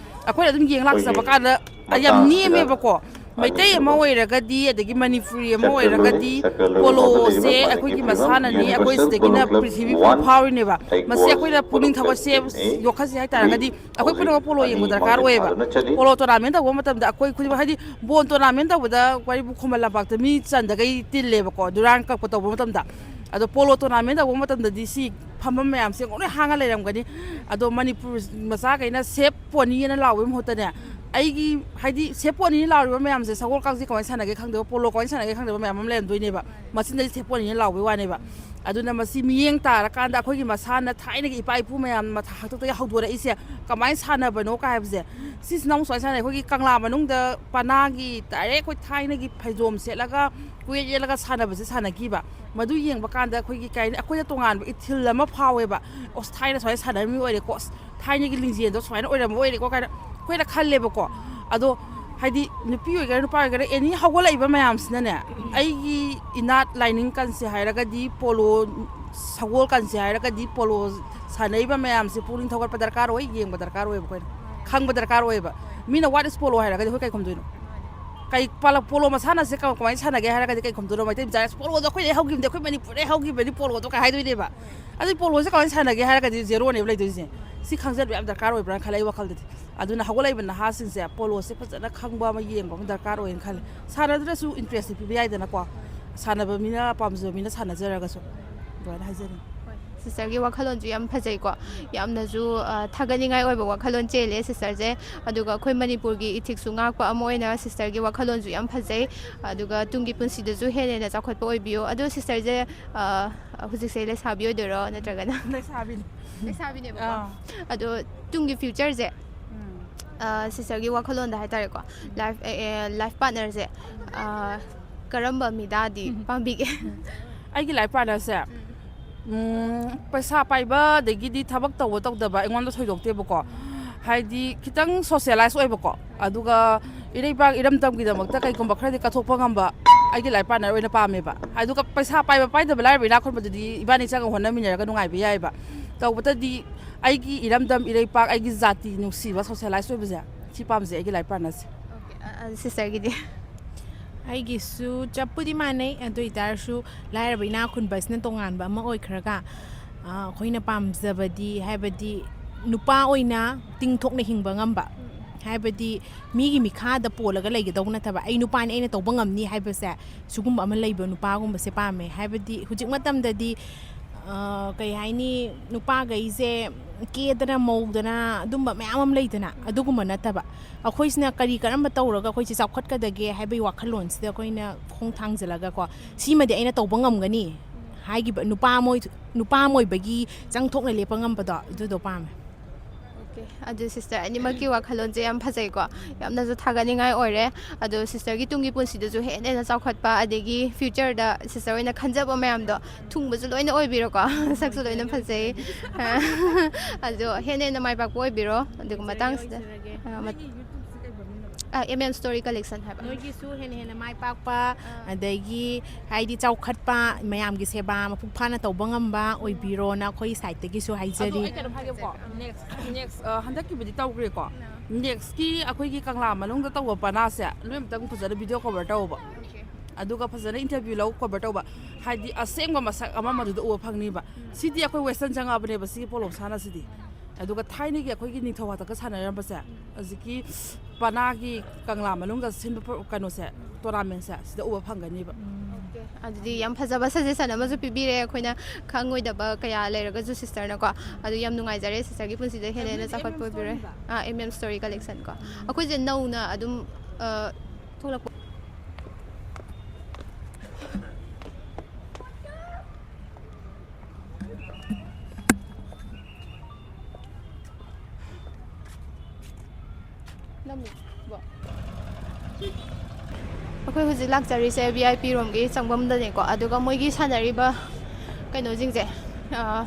ꯑꯩꯈꯣꯏꯅ ꯑꯗꯨꯝ ꯌꯦꯡ ꯂꯥꯛꯆꯕ ꯀꯥꯟꯗ ꯌꯥꯝ ꯅꯦꯝꯃꯦꯕꯀꯣ꯫ ꯃꯩꯇꯩ ꯑꯃ ꯑꯣꯏꯔꯒꯗꯤ, ꯑꯗꯒꯤ ꯃꯅꯤꯄꯨꯔꯤ ꯑꯃ ꯑꯣꯏꯔꯒꯗꯤ, ꯄꯣꯂꯣꯁꯦ ꯑꯩꯈꯣꯏꯒꯤ ꯃꯁꯥꯟꯅꯅꯤ, ꯑꯩꯈꯣꯏ ꯁꯤꯗꯒꯤꯅ ꯄ꯭ꯔꯤꯊꯤꯕꯤ ꯄꯨꯝꯕ ꯐꯥꯎꯔꯤꯅꯦꯕ꯫ ꯃꯁꯤ ꯑꯩꯈꯣꯏꯅ ꯄꯨꯛꯅꯤꯡ ꯊꯧꯒꯠꯁꯦ, ꯌꯣꯛꯈꯠꯁꯦ ꯍꯥꯏꯇꯥꯔꯒꯗꯤ ꯑꯩꯈꯣꯏ ꯄꯨꯝꯅꯃꯛ ꯄꯣꯂꯣ ꯌꯦꯡꯕ ꯗꯔꯀꯥꯔ ꯑꯣꯏꯌꯦꯕ꯫ ꯄꯣꯂꯣ ꯇꯣꯔꯅꯥꯃꯦꯟ ꯇꯧꯕ ꯃꯇꯝꯗ ꯑꯩꯈꯣꯏ ꯈꯨꯗꯤꯡꯃꯛ, ꯍꯥꯏꯗꯤ ꯕꯣꯜ ꯇꯣꯔꯅꯥꯃꯦꯟ ꯇꯧꯕꯗ ꯋꯥꯔꯤꯕꯨ ꯈꯨꯃꯟ ꯂꯝꯄꯥꯛꯇ ꯃꯤ ꯆꯟꯗꯒꯩ ꯇꯤꯜꯂꯦꯕꯀꯣ, ꯗꯨꯔꯥꯟ ꯀꯞꯄ ꯇꯧꯕ ꯃꯇꯝꯗ꯫ ꯑꯗꯣ ꯄꯣꯂꯣ ꯇꯣꯔꯅꯥꯃꯦꯟ ꯇꯧꯕ ꯃꯇꯝꯗꯗꯤ ꯁꯤ ꯐꯝꯐꯝ ꯃꯌꯥꯝꯁꯦ ꯂꯣꯏ ꯍꯥꯡꯉ ꯂꯩꯔꯝꯒꯅꯤ꯫ ꯑꯗꯣ ꯃꯅꯤꯄꯨꯔ ꯃꯆꯥꯈꯩꯅ "ꯁꯦꯞ ꯄꯣꯅꯤ" ꯍꯥꯏꯅ ꯂꯥꯎꯕꯒꯤ ꯃꯍꯨꯠꯇꯅꯦ, ꯑꯩꯒꯤ, ꯍꯥꯏꯗꯤ ꯁꯦꯞ ꯄꯣꯅꯤ ꯂꯥꯎꯔꯤꯕ ꯃꯌꯥꯝꯁꯦ ꯁꯒꯣꯜ ꯀꯥꯡꯖꯩ ꯀꯃꯥꯏꯅ ꯁꯥꯟꯅꯒꯦ ꯈꯪꯗꯕ, ꯄꯣꯂꯣ ꯀꯃꯥꯏꯅ ꯁꯥꯟꯅꯒꯦ ꯈꯪꯗꯕ ꯃꯌꯥꯝ ꯑꯃ ꯂꯩꯔꯝꯗꯣꯏꯅꯦꯕ꯫ ꯃꯆꯤꯟꯗꯗꯤ ꯁꯦꯞ ꯄꯣꯅꯤꯅ ꯂꯥꯎꯕꯩ ꯋꯥꯅꯦꯕ꯫ ꯑꯗꯨꯅ ꯃꯁꯤ ꯃꯤꯠꯌꯦꯡ ꯇꯥꯔꯀꯥꯟꯗ ꯑꯩꯈꯣꯏꯒꯤ ꯃꯁꯥꯟꯅ ꯊꯥꯏꯅꯒꯤ ꯏꯄꯥ ꯏꯄꯨ ꯃꯌꯥꯝ ꯃꯊ-, ꯍꯥꯛꯇꯛꯇꯒꯤ ꯍꯧꯗꯣꯔꯛꯏꯁꯦ ꯀꯃꯥꯏꯅ ꯁꯥꯟꯅꯕꯅꯣ ꯀꯥꯏ ꯍꯥꯏꯕꯁꯦ, ꯁꯤꯁꯤꯅ ꯑꯃꯨꯛ ꯁꯨꯃꯥꯏꯅ ꯁꯥꯟꯅꯩ꯫ ꯑꯩꯈꯣꯏꯒꯤ ꯀꯪꯂꯥ ꯃꯅꯨꯡꯗ ꯄꯅꯥꯒꯤ ꯗꯥꯏꯔꯦꯛ ꯑꯩꯈꯣꯏ ꯊꯥꯏꯅꯒꯤ ꯐꯩꯖꯣꯝ ꯁꯦꯠꯂꯒ ꯀꯣꯏꯌꯦꯠ ꯌꯦꯠꯂꯒ ꯁꯥꯟꯅꯕꯁꯦ ꯁꯥꯟꯅꯈꯤꯕ꯫ ꯃꯗꯨ ꯌꯦꯡꯕ ꯀꯥꯟꯗ ꯑꯩꯈꯣꯏꯒꯤ ꯀꯩ ꯍꯥꯏꯅꯤ, ꯑꯩꯈꯣꯏꯗ ꯇꯣꯉꯥꯟꯕ ꯏꯊꯤꯜ ꯑꯃ ꯐꯥꯎꯋꯦꯕ꯫ ꯑꯁ, ꯊꯥꯏꯅ ꯁꯨꯃꯥꯏꯅ ꯁꯥꯟꯅꯔꯝꯃꯤ ꯑꯣꯏꯔꯦꯀꯣ, ꯑꯁ, ꯊꯥꯏꯅꯒꯤ ꯂꯤꯡꯖꯦꯜꯗꯣ ꯁꯨꯃꯥꯏꯅ ꯑꯣꯏꯔꯝꯕ ꯑꯣꯏꯔꯦꯀꯣ ꯀꯥꯏꯅ ꯑꯩꯈꯣꯏꯅ ꯈꯜꯂꯦꯕꯀꯣ꯫ ꯑꯗꯣ ꯍꯥꯏꯗꯤ ꯅꯨꯄꯤ ꯑꯣꯏꯒꯦꯔꯥ ꯅꯨꯄꯥ ꯑꯣꯏꯒꯦꯔꯥ, ꯑꯦꯅꯤ ꯍꯧꯒꯠꯂꯛꯏꯕ ꯃꯌꯥꯝꯁꯤꯅꯅꯦ, ꯑꯩꯒꯤ ꯏꯅꯥꯠ ꯂꯥꯏꯅꯤꯡ ꯀꯟꯁꯦ ꯍꯥꯏꯔꯒꯗꯤ, ꯄꯣꯂꯣ ꯁꯒꯣꯜ ꯀꯟꯁꯦ ꯍꯥꯏꯔꯒꯗꯤ, ꯄꯣꯂꯣ ꯁꯥꯟꯅꯔꯤꯕ ꯃꯌꯥꯝꯁꯦ ꯄꯨꯛꯅꯤꯡ ꯊꯧꯒꯠꯄ ꯗꯔꯀꯥꯔ ꯑꯣꯏ, ꯌꯦꯡꯕ ꯗꯔꯀꯥꯔ ꯑꯣꯏꯌꯦꯕ, ꯑꯩꯈꯣꯏꯅ ꯈꯪꯕ ꯗꯔꯀꯥꯔ ꯑꯣꯏꯌꯦꯕ꯫ ꯃꯤꯅ "What is polo?" ꯍꯥꯏꯔꯒꯗꯤ ꯑꯩꯈꯣꯏ ꯀꯩ ꯈꯨꯝꯗꯣꯏꯅꯣ? ꯀꯩ ꯄꯥꯂ-, ꯄꯣꯂꯣ ꯃꯁꯥꯟꯅꯁꯦ ꯀ-, ꯀꯃꯥꯏꯅ ꯁꯥꯟꯅꯒꯦ ꯍꯥꯏꯔꯒꯗꯤ ꯀꯩ ꯈꯨꯝꯗꯣꯏꯅꯣ? ꯃꯩꯇꯩ ꯃꯆꯥꯅ "ꯄꯣꯂꯣꯗꯣ ꯑꯩꯈꯣꯏꯗꯩ ꯍꯧꯈꯤꯕꯅꯤ, ꯑꯩꯈꯣꯏ ꯃꯅꯤꯄꯨꯔꯗꯩ ꯍꯧꯈꯤꯕꯅꯤ ꯄꯣꯂꯣꯗꯣ" ꯀꯥꯏ ꯍꯥꯏꯗꯣꯏꯅꯦꯕ꯫ ꯑꯗꯨ ꯄꯣꯂꯣꯁꯦ ꯀꯃꯥꯏꯅ ꯁꯥꯟꯅꯒꯦ ꯍꯥꯏꯔꯒꯗꯤ ꯖꯦꯔꯣꯅꯦꯕ ꯂꯩꯗꯣꯏꯁꯦ꯫ ꯁꯤ ꯈꯪꯖꯟꯕ ꯌꯥꯝ ꯗꯔꯀꯥꯔ ꯑꯣꯏꯕ꯭ꯔꯥꯅ ꯈꯜꯂꯦ ꯑꯩ ꯋꯥꯈꯜꯗꯗꯤ꯫ ꯑꯗꯨꯅ ꯍꯧꯒꯠꯂꯛꯏꯕ ꯅꯍꯥꯁꯤꯡꯁꯦ ꯄꯣꯂꯣꯁꯦ ꯐꯖꯅ ꯈꯪꯕ ꯑꯃ, ꯌꯦꯡꯕ ꯑꯃ ꯗꯔꯀꯥꯔ ꯑꯣꯏꯅ ꯈꯜꯂꯦ꯫ ꯁꯥꯟꯅꯗ꯭ꯔꯁꯨ ꯏꯟꯇꯔꯦꯁꯇꯤ ꯄꯤꯕ ꯌꯥꯏꯗꯅꯀꯣ, ꯁꯥꯟꯅꯕ ꯃꯤꯅ, ꯄꯥꯝꯖꯕ ꯃꯤꯅ ꯁꯥꯟꯅꯖꯔꯒꯁꯨ꯫ ꯑꯗꯨꯃꯥꯏꯅ ꯍꯥꯏꯖꯅꯤꯡꯉꯤ꯫ ꯁꯤꯁꯇꯔꯒꯤ ꯋꯥꯈꯜꯂꯣꯟꯁꯨ ꯌꯥꯝ ꯐꯖꯩꯀꯣ꯫ ꯌꯥꯝꯅꯁꯨ, ꯑ, ꯊꯥꯒꯠꯅꯤꯡꯉꯥꯏ ꯑꯣꯏꯕ ꯋꯥꯈꯜꯂꯣꯟ ꯆꯦꯜꯂꯦ ꯁꯤꯁꯇꯔꯁꯦ꯫ ꯑꯗꯨꯒ ꯑꯩꯈꯣꯏ ꯃꯅꯤꯄꯨꯔꯒꯤ ꯏꯊꯤꯛꯁꯁꯨ ꯉꯥꯛꯄ ꯑꯃ ꯑꯣꯏꯅ ꯁꯤꯁꯇꯔꯒꯤ ꯋꯥꯈꯜꯂꯣꯟꯁꯨ ꯌꯥꯝ ꯐꯖꯩ꯫ ꯑꯗꯨꯒ ꯇꯨꯡꯒꯤ ꯄꯨꯟꯁꯤꯗꯁꯨ ꯍꯦꯟꯅ ꯍꯦꯟꯅ ꯆꯥꯎꯈꯠꯄ ꯑꯣꯏꯕꯤꯌꯨ꯫ ꯑꯗꯣ ꯁꯤꯁꯇꯔꯁꯦ, ꯑ, ꯍꯧꯖꯤꯛꯁꯦ ꯂꯩꯁꯥꯕꯤ ꯑꯣꯏꯗꯣꯏꯔꯣ, ꯅꯠꯇ꯭ꯔꯒꯅ? ꯂꯩꯁꯥꯕꯤꯅꯤ꯫ ꯂꯩꯁꯥꯕꯤꯅꯦꯕꯀꯣ꯫ ꯑꯥ꯫ ꯑꯗꯣ ꯇꯨꯡꯒꯤ ꯐ꯭ꯌꯨꯆꯔꯁꯦ, ꯎꯝ꯫ ꯑ, ꯁꯤꯁꯇꯔꯒꯤ ꯋꯥꯈꯜꯂꯣꯟꯗ ꯍꯥꯏꯇꯥꯔꯦꯀꯣ, ꯂꯥꯏꯐ, ꯑꯦ, ꯑꯦ, ꯂꯥꯏꯐ ꯄꯥꯔꯠꯅꯔꯁꯦ, ꯑ, ꯀꯔꯝꯕ ꯃꯤꯗꯥꯗꯤ ꯄꯥꯝꯕꯤꯒꯦ? ꯑꯩꯒꯤ ꯂꯥꯏꯐ ꯄꯥꯔꯠꯅꯔꯁꯦ, ꯎꯝ, ꯄꯩꯁꯥ ꯄꯥꯏꯕ ꯑꯗꯒꯤꯗꯤ ꯊꯕꯛ ꯇꯧꯕ ꯇꯧꯗꯕ ꯑꯩꯉꯣꯟꯗ ꯊꯣꯏꯗꯣꯛꯇꯦꯕꯀꯣ꯫ ꯍꯥꯏꯗꯤ ꯈꯤꯇꯪ ꯁꯣꯁꯤꯌꯦꯂꯥꯏꯁ ꯑꯣꯏꯕꯀꯣ, ꯑꯗꯨꯒ ꯏꯔꯩꯄꯥꯛ ꯏꯔꯝꯗꯝꯒꯤꯗꯃꯛꯇ ꯀꯩꯒꯨꯝꯕ ꯈꯔꯗꯤ ꯀꯠꯊꯣꯛꯄ ꯉꯝꯕ ꯑꯩꯒꯤ ꯂꯥꯏꯔꯤꯛ ꯄꯥꯔꯠꯅꯔ ꯑꯣꯏꯅ ꯄꯥꯝꯃꯦꯕ꯫ ꯑꯗꯨꯒ ꯄꯩꯁꯥ ꯄꯥꯏꯕ ꯄꯥꯏꯗꯕ, ꯂꯥꯏꯔꯕ ꯏꯅꯥꯛ ꯈꯨꯟꯕꯗꯨꯗꯤ ꯏꯕꯥꯅꯤ ꯆꯪꯉ ꯍꯣꯠꯅꯃꯤꯟꯅꯔꯒ ꯅꯨꯡꯉꯥꯏꯕ ꯌꯥꯏꯑꯕ꯫ ꯇꯧꯕꯇꯗꯤ ꯑꯩꯒꯤ ꯏꯔꯝꯗꯝ, ꯏꯔꯩꯄꯥꯛ, ꯑꯩꯒꯤ ꯖꯥꯇꯤ ꯅꯨꯡꯁꯤꯕ, ꯁꯣꯁꯤꯌꯦꯂꯥꯏꯁ ꯑꯣꯏꯕꯁꯦ, ꯁꯤ ꯄꯥꯝꯖꯩ ꯑꯩꯒꯤ ꯂꯥꯏꯔꯤꯛ ꯄꯥꯔꯠꯅꯔꯁꯦ꯫ ꯁꯤꯁꯇꯔꯒꯤꯗꯤ? ꯑꯩꯒꯤꯁꯨ ꯆꯞꯄꯨꯗꯤ ꯃꯥꯟꯅꯩ, ꯑꯗꯨ ꯑꯣꯏꯇꯥꯔꯁꯨ ꯂꯥꯏꯔꯕ ꯏꯅꯥꯛ ꯈꯨꯟꯕꯁꯤꯅ ꯇꯣꯉꯥꯟꯕ ꯑꯃ ꯑꯣꯏꯈ꯭ꯔꯒ, ꯑ, ꯑꯩꯈꯣꯏꯅ ꯄꯥꯝꯖꯕꯗꯤ, ꯍꯥꯏꯕꯗꯤ ꯅꯨꯄꯥ ꯑꯣꯏꯅ ꯇꯤꯡꯊꯣꯛꯅ ꯍꯤꯡꯕ ꯉꯝꯕ, ꯍꯥꯏꯕꯗꯤ ꯃꯤꯒꯤ ꯃꯤꯈꯥꯗ ꯄꯣꯜꯂꯒ ꯂꯩꯒꯗꯧꯕ ꯅꯠꯇꯕ, ꯑꯩ ꯅꯨꯄꯥꯅꯤ, ꯑꯩꯅ ꯇꯧꯕ ꯉꯝꯅꯤ ꯍꯥꯏꯕꯁꯦ, ꯁꯤꯒꯨꯝꯕ ꯑꯃ ꯂꯩꯕ ꯅꯨꯄꯥꯒꯨꯝꯕꯁꯦ ꯄꯥꯝꯃꯦ꯫ ꯍꯥꯏꯕꯗꯤ ꯍꯧꯖꯤꯛ ꯃꯇꯝꯗꯗꯤ, ꯑ, ꯀꯩ ꯍꯥꯏꯅꯤ, ꯅꯨꯄꯥꯈꯩꯁꯦ ꯀꯦꯗꯅ ꯃꯧꯗꯅ ꯑꯗꯨꯝꯕ ꯃꯌꯥꯝ ꯑꯃ ꯂꯩꯗꯅ, ꯑꯗꯨꯒꯨꯝꯕ ꯅꯠꯇꯕ, ꯑꯩꯈꯣꯏꯁꯤꯅ ꯀꯔꯤ ꯀꯔꯝꯕ ꯇꯧꯔꯒ ꯑꯩꯈꯣꯏꯁꯦ ꯆꯥꯎꯈꯠꯀꯗꯒꯦ ꯍꯥꯏꯕꯒꯤ ꯋꯥꯈꯜꯂꯣꯟꯁꯤꯗ ꯑꯩꯈꯣꯏꯅ ꯈꯣꯡ ꯊꯥꯡꯖꯤꯜꯂꯒꯀꯣ, ꯁꯤꯃꯗꯤ ꯑꯩꯅ ꯇꯧꯕ ꯉꯝꯒꯅꯤ ꯍꯥꯏꯈꯤꯕ ꯅꯨꯄꯥ ꯑꯃ ꯑꯣꯏ-, ꯅꯨꯄꯥ ꯑꯃ ꯑꯣꯏꯕꯒꯤ ꯆꯪꯊꯣꯛꯅ ꯂꯦꯞꯄ ꯉꯝꯕꯗꯣ, ꯑꯗꯨꯗꯣ ꯄꯥꯝꯃꯦ꯫ ꯑꯣꯀꯦ, ꯑꯗꯨ ꯁꯤꯁꯇꯔ ꯑꯅꯤꯃꯛꯀꯤ ꯋꯥꯈꯜꯂꯣꯟꯁꯦ ꯌꯥꯝ ꯐꯖꯩꯀꯣ, ꯌꯥꯝꯅꯁꯨ ꯊꯥꯒꯠꯅꯤꯡꯉꯥꯏ ꯑꯣꯏꯔꯦ꯫ ꯑꯗꯣ ꯁꯤꯁꯇꯔꯒꯤ ꯇꯨꯡꯒꯤ ꯄꯨꯟꯁꯤꯗꯁꯨ ꯍꯦꯟꯅ ꯍꯦꯟꯅ ꯆꯥꯎꯈꯠꯄ, ꯑꯗꯒꯤ ꯐ꯭ꯌꯨꯆꯔꯗ ꯁꯤꯁꯇꯔ ꯍꯣꯏꯅ ꯈꯟꯖꯕ ꯃꯌꯥꯝꯗꯣ ꯊꯨꯡꯕꯁꯨ ꯂꯣꯏꯅ ꯑꯣꯏꯕꯤꯔꯣꯀꯣ꯫ ꯁꯛꯁꯨ ꯂꯣꯏꯅ ꯐꯖꯩ꯫ ꯑꯗꯣ ꯍꯦꯟꯅ ꯍꯦꯟꯅ ꯃꯥꯏ ꯄꯥꯛꯄ ꯑꯣꯏꯕꯤꯔꯣ꯫ ꯑꯗꯨꯒ ꯃꯇꯥꯡꯁꯤꯗ, ꯑ, ꯃꯠ-, ꯑ, M M Story Collection ꯍꯥꯏꯕ꯫ ꯅꯣꯏꯒꯤꯁꯨ ꯍꯦꯟꯅ ꯍꯦꯟꯅ ꯃꯥꯏ ꯄꯥꯛꯄ, ꯑꯗꯒꯤ ꯍꯥꯏꯗꯤ ꯆꯥꯎꯈꯠꯄ, ꯃꯌꯥꯝꯒꯤ ꯁꯦꯕꯥ ꯃꯄꯨꯡ ꯐꯥꯅ ꯇꯧꯕ ꯉꯝꯕ ꯑꯣꯏꯕꯤꯔꯣꯅ ꯑꯩꯈꯣꯏ ꯁꯥꯏꯠꯇꯒꯤꯁꯨ ꯑꯗꯣ ꯍꯥꯏꯖꯔꯤ꯫ ꯑꯩ ꯀꯩꯅꯣꯝ ꯍꯥꯏꯒꯦꯕꯀꯣ, ꯅꯦꯛꯁ ꯅꯦꯛꯁ ꯍꯟꯗꯛꯀꯤꯕꯨꯗꯤ ꯇꯧꯈ꯭ꯔꯦꯀꯣ꯫ ꯅꯦꯛꯁꯀꯤ ꯑꯩꯈꯣꯏꯒꯤ ꯀꯪꯂꯥ ꯃꯅꯨꯡꯗ ꯇꯧꯕ ꯄꯅꯥꯁꯦ ꯂꯣꯏ ꯑꯃꯇꯪ ꯐꯖꯅ ꯚꯤꯗꯤꯑꯣ ꯀꯣꯚꯔ ꯇꯧꯕ, ꯑꯗꯨꯒ ꯐꯖꯅ ꯏꯟꯇꯔꯚ꯭ꯌꯨ ꯂꯧ ꯀꯣꯚꯔ ꯇꯧꯕ, ꯍꯥꯏꯗꯤ ꯑꯁꯦꯡꯕ ꯃꯁꯛ ꯑꯃ ꯃꯗꯨꯗ ꯎꯕ ꯐꯪꯅꯤꯕ꯫ ꯁꯤꯗꯤ ꯑꯩꯈꯣꯏ ꯋꯦꯁꯇꯔꯟ ꯆꯪꯉꯛꯑꯕꯅꯦꯕ, ꯁꯤꯒꯤ ꯄꯣꯂꯣ ꯃꯁꯥꯟꯅꯁꯤꯗꯤ꯫ ꯑꯗꯨꯒ ꯊꯥꯏꯅꯒꯤ ꯑꯩꯈꯣꯏꯒꯤ ꯅꯤꯡꯊꯧ ꯍꯥꯛꯇꯛꯀ ꯁꯥꯟꯅꯔꯝꯕꯁꯦ, ꯍꯧꯖꯤꯛꯀꯤ ꯄꯅꯥꯒꯤ ꯀꯪꯂꯥ ꯃꯅꯨꯡꯗ ꯁꯤꯟꯕ ꯄ꯭ꯔꯣ-, ꯀꯩꯅꯣꯁꯦ, ꯇꯣꯔꯅꯥꯃꯦꯟꯁꯦ, ꯁꯤꯗ ꯎꯕ ꯐꯪꯒꯅꯤꯕ꯫ ꯑꯗꯨꯗꯤ ꯌꯥꯝ ꯐꯖꯕ ꯁꯖꯦꯁꯟ ꯑꯃꯁꯨ ꯄꯤꯕꯤꯔꯦ, ꯑꯩꯈꯣꯏꯅ ꯈꯪꯉꯣꯏꯗꯕ ꯀꯌꯥ ꯂꯩꯔꯒꯁꯨ ꯁꯤꯁꯇꯔꯅꯀꯣ꯫ ꯑꯗꯨ ꯌꯥꯝ ꯅꯨꯡꯉꯥꯏꯖꯔꯦ, ꯁꯤꯁꯇꯔꯒꯤ ꯄꯨꯟꯁꯤꯗ ꯍꯦꯟꯅ ꯍꯦꯟꯅ ꯆꯥꯎꯈꯠꯄ ꯑꯣꯏꯕꯤꯔꯣꯏ꯫ ꯑꯥ, M M Story Collection ꯀꯣ꯫ ꯑꯩꯈꯣꯏꯁꯦ ꯅꯧꯅ ꯑꯗꯨꯝ, ꯑ, ꯊꯣꯛꯂꯛꯄ꯫ ꯅꯝꯃꯤꯕꯣ? ꯑꯩꯈꯣꯏ ꯍꯧꯖꯤꯛ ꯂꯥꯛꯆꯔꯤꯁꯦ V I P ꯔꯣꯝꯒꯤ ꯆꯪꯐꯝꯗꯅꯦꯀꯣ꯫ ꯑꯗꯨꯒ ꯃꯣꯏꯒꯤ ꯁꯥꯟꯅꯔꯤꯕ ꯀꯩꯅꯣꯁꯤꯡꯁꯦ, ꯑ,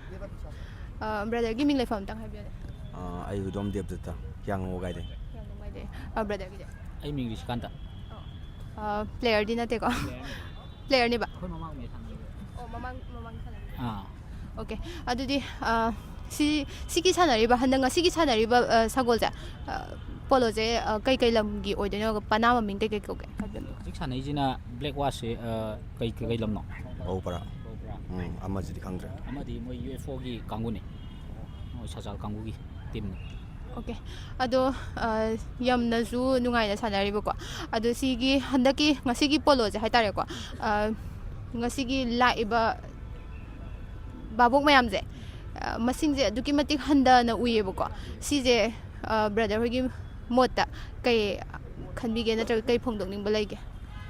ꯑ, ꯕ꯭ꯔꯗꯔꯒꯤ ꯃꯤꯡ ꯂꯩꯐꯝ ꯑꯝꯇꯪ ꯍꯥꯏꯕꯤꯌꯨꯅꯦ꯫ ꯑ, ꯑꯩ ꯎꯗꯣꯝ ꯗꯦꯕꯗꯠꯇ, ꯍꯤꯌꯥꯡꯂꯝ ꯋꯥꯏꯗꯩ꯫ ꯌꯥꯝ ꯅꯨꯡꯉꯥꯏꯖꯩ꯫ ꯑ, ꯕ꯭ꯔꯗꯔꯒꯤꯗꯤ? ꯑꯩ ꯃꯤꯡ ꯔꯤꯁꯤꯀꯥꯟꯇ꯫ ꯑ, ꯄ꯭ꯂꯦꯌꯔꯗꯤ ꯅꯠꯇꯦꯀꯣ? ꯄ꯭ꯂꯦꯌꯔꯅꯦꯕ? ꯑꯩꯈꯣꯏ ꯃꯃꯥꯡ ꯃꯦꯠꯁ ꯁꯥꯟꯅꯈꯤꯕ꯫ ꯑꯣ, ꯃꯃꯥꯡ ꯃꯃꯥꯡ ꯁꯥꯟꯅꯈꯤꯕ꯫ ꯑꯥ꯫ ꯑꯣꯀꯦ꯫ ꯑꯗꯨꯗꯤ, ꯑ, ꯁꯤ ꯁꯤꯒꯤ ꯁꯥꯟꯅꯔꯤꯕ, ꯍꯟꯗꯛ ꯉꯁꯤꯒꯤ ꯁꯥꯟꯅꯔꯤꯕ, ꯑ, ꯁꯒꯣꯜꯁꯦ, ꯑ, ꯄꯣꯂꯣꯁꯦ, ꯑ, ꯀꯩ ꯀꯩ ꯂꯝꯒꯤ ꯑꯣꯏꯗꯣꯏꯅꯣ? ꯄꯅꯥ ꯃꯃꯤꯡ ꯀꯩ ꯀꯩ ꯀꯧꯒꯦ? ꯍꯥꯏꯕꯤꯌꯨ꯫ ꯍꯧꯖꯤꯛ ꯁꯥꯟꯅꯩꯁꯤꯅ ꯕ꯭ꯂꯦꯛ ꯋꯥꯁꯁꯦ, ꯑ, ꯀꯩ ꯀꯩ ꯂꯝꯅꯣ? ꯕꯧꯄꯔꯥ꯫ ꯎꯝ, ꯑꯃꯁꯤꯗꯤ ꯈꯪꯗ꯭ꯔꯦ꯫ ꯑꯃꯗꯤ ꯃꯣꯏ ꯌꯨ ꯑꯦꯐ ꯑꯣꯒꯤ ꯀꯥꯡꯕꯨꯅꯤ꯫ ꯃꯣꯏ ꯁꯖꯥꯜ ꯀꯥꯡꯕꯨꯒꯤ ꯇꯤꯝꯅꯤ꯫ ꯑꯣꯀꯦ꯫ ꯑꯗꯣ, ꯑ, ꯌꯥꯝꯅꯁꯨ ꯅꯨꯡꯉꯥꯏꯅ ꯁꯥꯟꯅꯔꯤꯕꯀꯣ꯫ ꯑꯗꯣ ꯁꯤꯒꯤ ꯍꯟꯗꯛꯀꯤ, ꯉꯁꯤꯒꯤ ꯄꯣꯂꯣꯁꯦ ꯍꯥꯏꯇꯥꯔꯦꯀꯣ, ꯑ, ꯉꯁꯤꯒꯤ ꯂꯥꯛꯏꯕ ꯚꯥꯕꯣꯛ ꯃꯌꯥꯝꯁꯦ, ꯑ, ꯃꯁꯤꯡꯁꯦ ꯑꯗꯨꯛꯀꯤ ꯃꯇꯤꯛ ꯍꯟꯊꯅ ꯎꯏꯌꯦꯕꯀꯣ꯫ ꯁꯤꯁꯦ, ꯑ, ꯕ꯭ꯔꯗꯔ ꯍꯣꯏꯒꯤ ꯃꯣꯠꯇ ꯀꯩ ꯈꯟꯕꯤꯒꯦ, ꯅꯠꯇ꯭ꯔꯒ ꯀꯩ ꯐꯣꯡꯗꯣꯛꯅꯤꯡꯕ ꯂꯩꯒꯦ?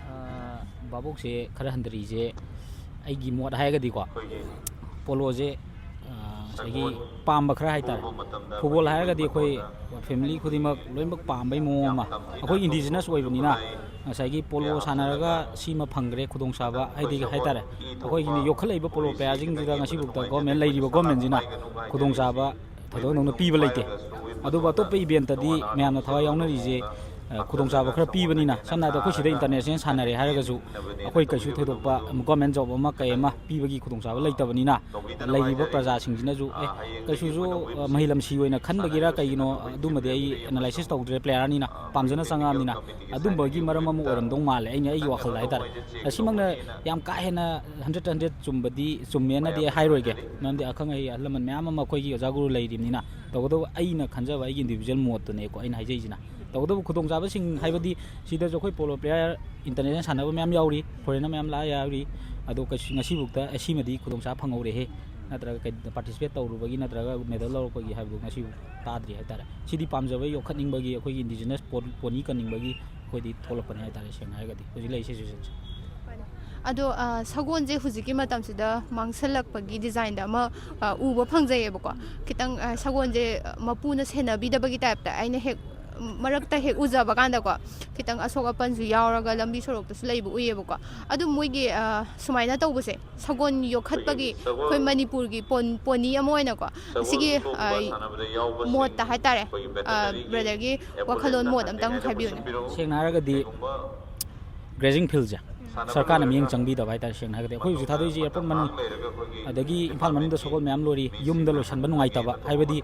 ꯑ, ꯚꯥꯕꯣꯛꯁꯦ ꯈꯔ ꯍꯟꯊꯔꯤꯁꯦ, ꯑꯩꯒꯤ ꯃꯣꯠ ꯍꯥꯏꯔꯒꯗꯤꯀꯣ, ꯄꯣꯂꯣꯁꯦ, ꯑ, ꯉꯁꯥꯏꯒꯤ ꯄꯥꯝꯕ ꯈꯔ ꯍꯥꯏꯇꯥꯔꯦ꯫ ꯐꯨꯠꯕꯣꯜ ꯍꯥꯏꯔꯒꯗꯤ ꯑꯩꯈꯣꯏ ꯐꯦꯃꯤꯂꯤ ꯈꯨꯗꯤꯡꯃꯛ ꯂꯣꯏꯅꯃꯛ ꯄꯥꯝꯕꯩ ꯃꯑꯣꯡ ꯑꯃ, ꯑꯩꯈꯣꯏ ꯏꯟꯗꯤꯖꯤꯅꯁ ꯑꯣꯏꯕꯅꯤꯅ, ꯉꯁꯥꯏꯒꯤ ꯄꯣꯂꯣ ꯁꯥꯟꯅꯔꯒ ꯁꯤꯃ ꯐꯪꯈ꯭ꯔꯦ ꯈꯨꯗꯣꯡꯆꯥꯕ ꯍꯥꯏꯗꯤ ꯍꯥꯏꯇꯥꯔꯦ꯫ ꯑꯩꯈꯣꯏꯒꯤ ꯌꯣꯛꯈꯠꯂꯛꯏꯕ ꯄꯣꯂꯣ ꯄ꯭ꯂꯦꯌꯥꯔꯁꯤꯡꯁꯤꯗ ꯉꯁꯤꯐꯥꯎꯗ ꯒꯣꯔꯃꯦꯟ, ꯂꯩꯔꯤꯕ ꯒꯣꯔꯃꯦꯟꯁꯤꯅ ꯈꯨꯗꯣꯡꯆꯥꯕ ꯊꯣꯏꯗꯣꯛ ꯍꯦꯟꯗꯣꯛꯅ ꯄꯤꯕ ꯂꯩꯇꯦ꯫ ꯑꯗꯨꯕꯨ ꯑꯇꯣꯞꯄ ꯏꯚꯦꯟꯇꯗꯤ ꯃꯌꯥꯝꯅ ꯊꯋꯥꯏ ꯌꯥꯎꯅꯔꯤꯁꯦ, ꯑ, ꯈꯨꯗꯣꯡꯆꯥꯕ ꯈꯔ ꯄꯤꯕꯅꯤꯅ, ꯁꯝꯅ ꯍꯥꯏꯔꯕꯗ ꯑꯩꯈꯣꯏ ꯁꯤꯗ ꯏꯟꯇꯔꯅꯦꯁꯅꯦꯜ ꯁꯥꯟꯅꯔꯦ ꯍꯥꯏꯔꯒꯁꯨ ꯑꯩꯈꯣꯏ ꯀꯩꯁꯨ ꯊꯣꯏꯗꯣꯛꯄ ꯒꯣꯔꯃꯦꯟ ꯖꯣꯕ ꯑꯃ ꯀꯩ ꯑꯃ ꯄꯤꯕꯒꯤ ꯈꯨꯗꯣꯡꯆꯥꯕ ꯂꯩꯇꯕꯅꯤꯅ, ꯂꯩꯔꯤꯕ ꯄ꯭ꯔꯖꯥꯁꯤꯡꯁꯤꯅꯁꯨ, ꯑꯦ, ꯀꯩꯁꯨꯁꯨ, ꯑ, ꯃꯍꯩ ꯂꯝꯁꯤ ꯑꯣꯏꯅ ꯈꯟꯕꯒꯤꯔ ꯀꯩꯒꯤꯅꯣ, ꯑꯗꯨꯃꯗꯤ ꯑꯩ ꯑꯦꯅꯥꯂꯥꯏꯁꯤꯁ ꯇꯧꯗ꯭ꯔꯦ, ꯄ꯭ꯂꯦꯌꯥꯔꯅꯤꯅ ꯄꯥꯝꯖꯅ ꯆꯪꯉꯛꯑꯕꯅꯤꯅ꯫ ꯑꯗꯨꯝꯕꯒꯤ ꯃꯔꯝ ꯑꯃ ꯑꯣꯏꯔꯝꯗꯧ ꯃꯥꯜꯂꯦ, ꯑꯩꯅ, ꯑꯩꯒꯤ ꯋꯥꯈꯜꯗ ꯍꯥꯏꯇꯥꯔꯦ꯫ ꯑꯁꯤꯃꯛꯅ ꯌꯥꯝ ꯀꯥ ꯍꯦꯟꯅ ꯍꯟꯗ꯭ꯔꯦꯠ ꯍꯟꯗ꯭ꯔꯦꯠ ꯆꯨꯝꯕꯗꯤ ꯆꯨꯝꯃꯦꯅꯗꯤ ꯑꯩ ꯍꯥꯏꯔꯣꯏꯒꯦ, ꯃꯔꯝꯗꯤ ꯑꯈꯪ ꯑꯍꯩ ꯑꯍꯜ ꯂꯃꯟ ꯃꯌꯥꯝ ꯑꯃ ꯑꯩꯈꯣꯏꯒꯤ ꯑꯣꯖꯥ ꯒꯨꯔꯨ ꯂꯩꯔꯤꯕꯅꯤꯅ꯫ ꯇꯧꯕꯇꯕꯨ ꯑꯩꯅ ꯈꯟꯖꯕ ꯑꯩꯒꯤ ꯏꯟꯗꯤꯕꯤꯖꯨꯋꯦꯜ ꯃꯣꯠꯇꯨꯅꯦꯀꯣ ꯑꯩꯅ ꯍꯥꯏꯖꯩꯁꯤꯅ꯫ ꯇꯧꯕꯇꯕꯨ ꯈꯨꯗꯣꯡꯆꯥꯕꯁꯤꯡ ꯍꯥꯏꯕꯗꯤ ꯁꯤꯗꯁꯨ ꯑꯩꯈꯣꯏ ꯄꯣꯂꯣ ꯄ꯭ꯂꯦꯌꯥꯔ ꯏꯟꯇꯔꯅꯦꯁꯅꯦꯜ ꯁꯥꯟꯅꯕ ꯃꯌꯥꯝ ꯌꯥꯎꯔꯤ, ꯐꯣꯔꯦꯟꯅꯔ ꯃꯌꯥꯝ ꯂꯥꯛꯑ ꯌꯥꯎꯔꯤ꯫ ꯑꯗꯣ ꯀꯩꯁꯨ ꯉꯁꯤꯐꯥꯎꯗ ꯑꯁꯤꯃꯗꯤ ꯈꯨꯗꯣꯡꯆꯥꯕ ꯐꯪꯍꯧꯔꯦꯍꯦ꯫ ꯅꯠꯇ꯭ꯔꯒ ꯀꯩ ꯄꯥꯔꯇꯤꯁꯤꯄꯦꯠ ꯇꯧꯔꯨꯕꯒꯤ ꯅꯠꯇ꯭ꯔꯒ ꯃꯦꯗꯜ ꯂꯧꯔꯛꯄꯒꯤ ꯍꯥꯏꯕꯗꯨ ꯉꯁꯤ ꯇꯥꯗ꯭ꯔꯤ ꯍꯥꯏꯇꯥꯔꯦ꯫ ꯁꯤꯗꯤ ꯄꯥꯝꯖꯕ ꯌꯣꯛꯈꯠꯅꯤꯡꯕꯒꯤ, ꯑꯩꯈꯣꯏꯒꯤ ꯏꯟꯗꯤꯖꯤꯅꯁ ꯄꯣꯅꯤ ꯀꯟꯅꯤꯡꯕꯒꯤ ꯑꯩꯈꯣꯏꯗꯤ ꯊꯣꯛꯂꯛꯄꯅꯦ ꯍꯥꯏꯇꯥꯔꯦ, ꯁꯦꯡꯅ ꯍꯥꯏꯔꯒꯗꯤ ꯍꯧꯖꯤꯛ ꯂꯩꯔꯤꯁꯦ ꯁꯤꯆꯨꯋꯦꯁꯟꯁꯦ꯫ ꯑꯗꯣ ꯑ, ꯁꯒꯣꯜꯁꯦ ꯍꯧꯖꯤꯛꯀꯤ ꯃꯇꯝꯁꯤꯗ ꯃꯥꯡꯁꯜꯂꯛꯄꯒꯤ ꯗꯤꯖꯥꯏꯟꯗ ꯑꯃ ꯑ, ꯎꯕ ꯐꯪꯖꯩꯌꯦꯕꯀꯣ꯫ ꯈꯤꯇꯪ ꯑ, ꯁꯒꯣꯜꯁꯦ ꯑ, ꯃꯄꯨꯅ ꯁꯦꯟꯅꯕꯤꯗꯕꯒꯤ ꯇꯥꯏꯞꯇ ꯑꯩꯅ ꯍꯦꯛ ꯃꯔꯛꯇ ꯍꯦꯛ ꯎꯖꯕ ꯀꯥꯟꯗꯀꯣ, ꯈꯤꯇꯪ ꯑꯁꯣꯛ ꯑꯄꯟꯁꯨ ꯌꯥꯎꯔꯒ ꯂꯝꯕꯤ ꯁꯣꯔꯣꯛꯇꯁꯨ ꯂꯩꯕ ꯎꯏꯌꯦꯕꯀꯣ꯫ ꯑꯗꯨ ꯃꯣꯏꯒꯤ ꯑ, ꯁꯨꯃꯥꯏꯅ ꯇꯧꯕꯁꯦ, ꯁꯒꯣꯜ ꯌꯣꯛꯈꯠꯄꯒꯤ ꯑꯩꯈꯣꯏ ꯃꯅꯤꯄꯨꯔꯒꯤ ꯄꯣꯟ- ꯄꯣꯅꯤ ꯑꯃ ꯑꯣꯏꯅꯀꯣ, ꯁꯤꯒꯤ ꯑ, ꯃꯣꯠꯇ ꯍꯥꯏꯇꯥꯔꯦ, ꯑ, ꯕ꯭ꯔꯗꯔꯒꯤ ꯋꯥꯈꯜꯂꯣꯟ ꯃꯣꯠ ꯑꯝꯇꯪ ꯍꯥꯏꯕꯤꯌꯨꯅꯦ꯫ ꯁꯦꯡꯅ ꯍꯥꯏꯔꯒꯗꯤ ꯒ꯭ꯔꯦꯖꯤꯡ ꯐꯤꯜꯁꯦ ꯁꯔꯀꯥꯔꯅ ꯃꯤꯠꯌꯦꯡ ꯆꯪꯕꯤꯗꯕ ꯍꯥꯏꯇꯥꯔꯦ꯫ ꯁꯦꯡꯅ ꯍꯥꯏꯔꯒꯗꯤ ꯑꯩꯈꯣꯏ ꯍꯧꯖꯤꯛ ꯊꯥꯗꯣꯛꯏꯁꯦ ꯑꯦꯌꯥꯔꯄꯣꯔꯠ ꯃꯅꯨꯡ, ꯑꯗꯒꯤ ꯏꯝꯐꯥꯜ ꯃꯅꯨꯡꯗ ꯁꯒꯣꯜ ꯃꯌꯥꯝ ꯂꯣꯏꯔꯤ, ꯌꯨꯝꯗ ꯂꯣꯏꯁꯟꯕ ꯅꯨꯡꯉꯥꯏꯇꯕ, ꯍꯥꯏꯕꯗꯤ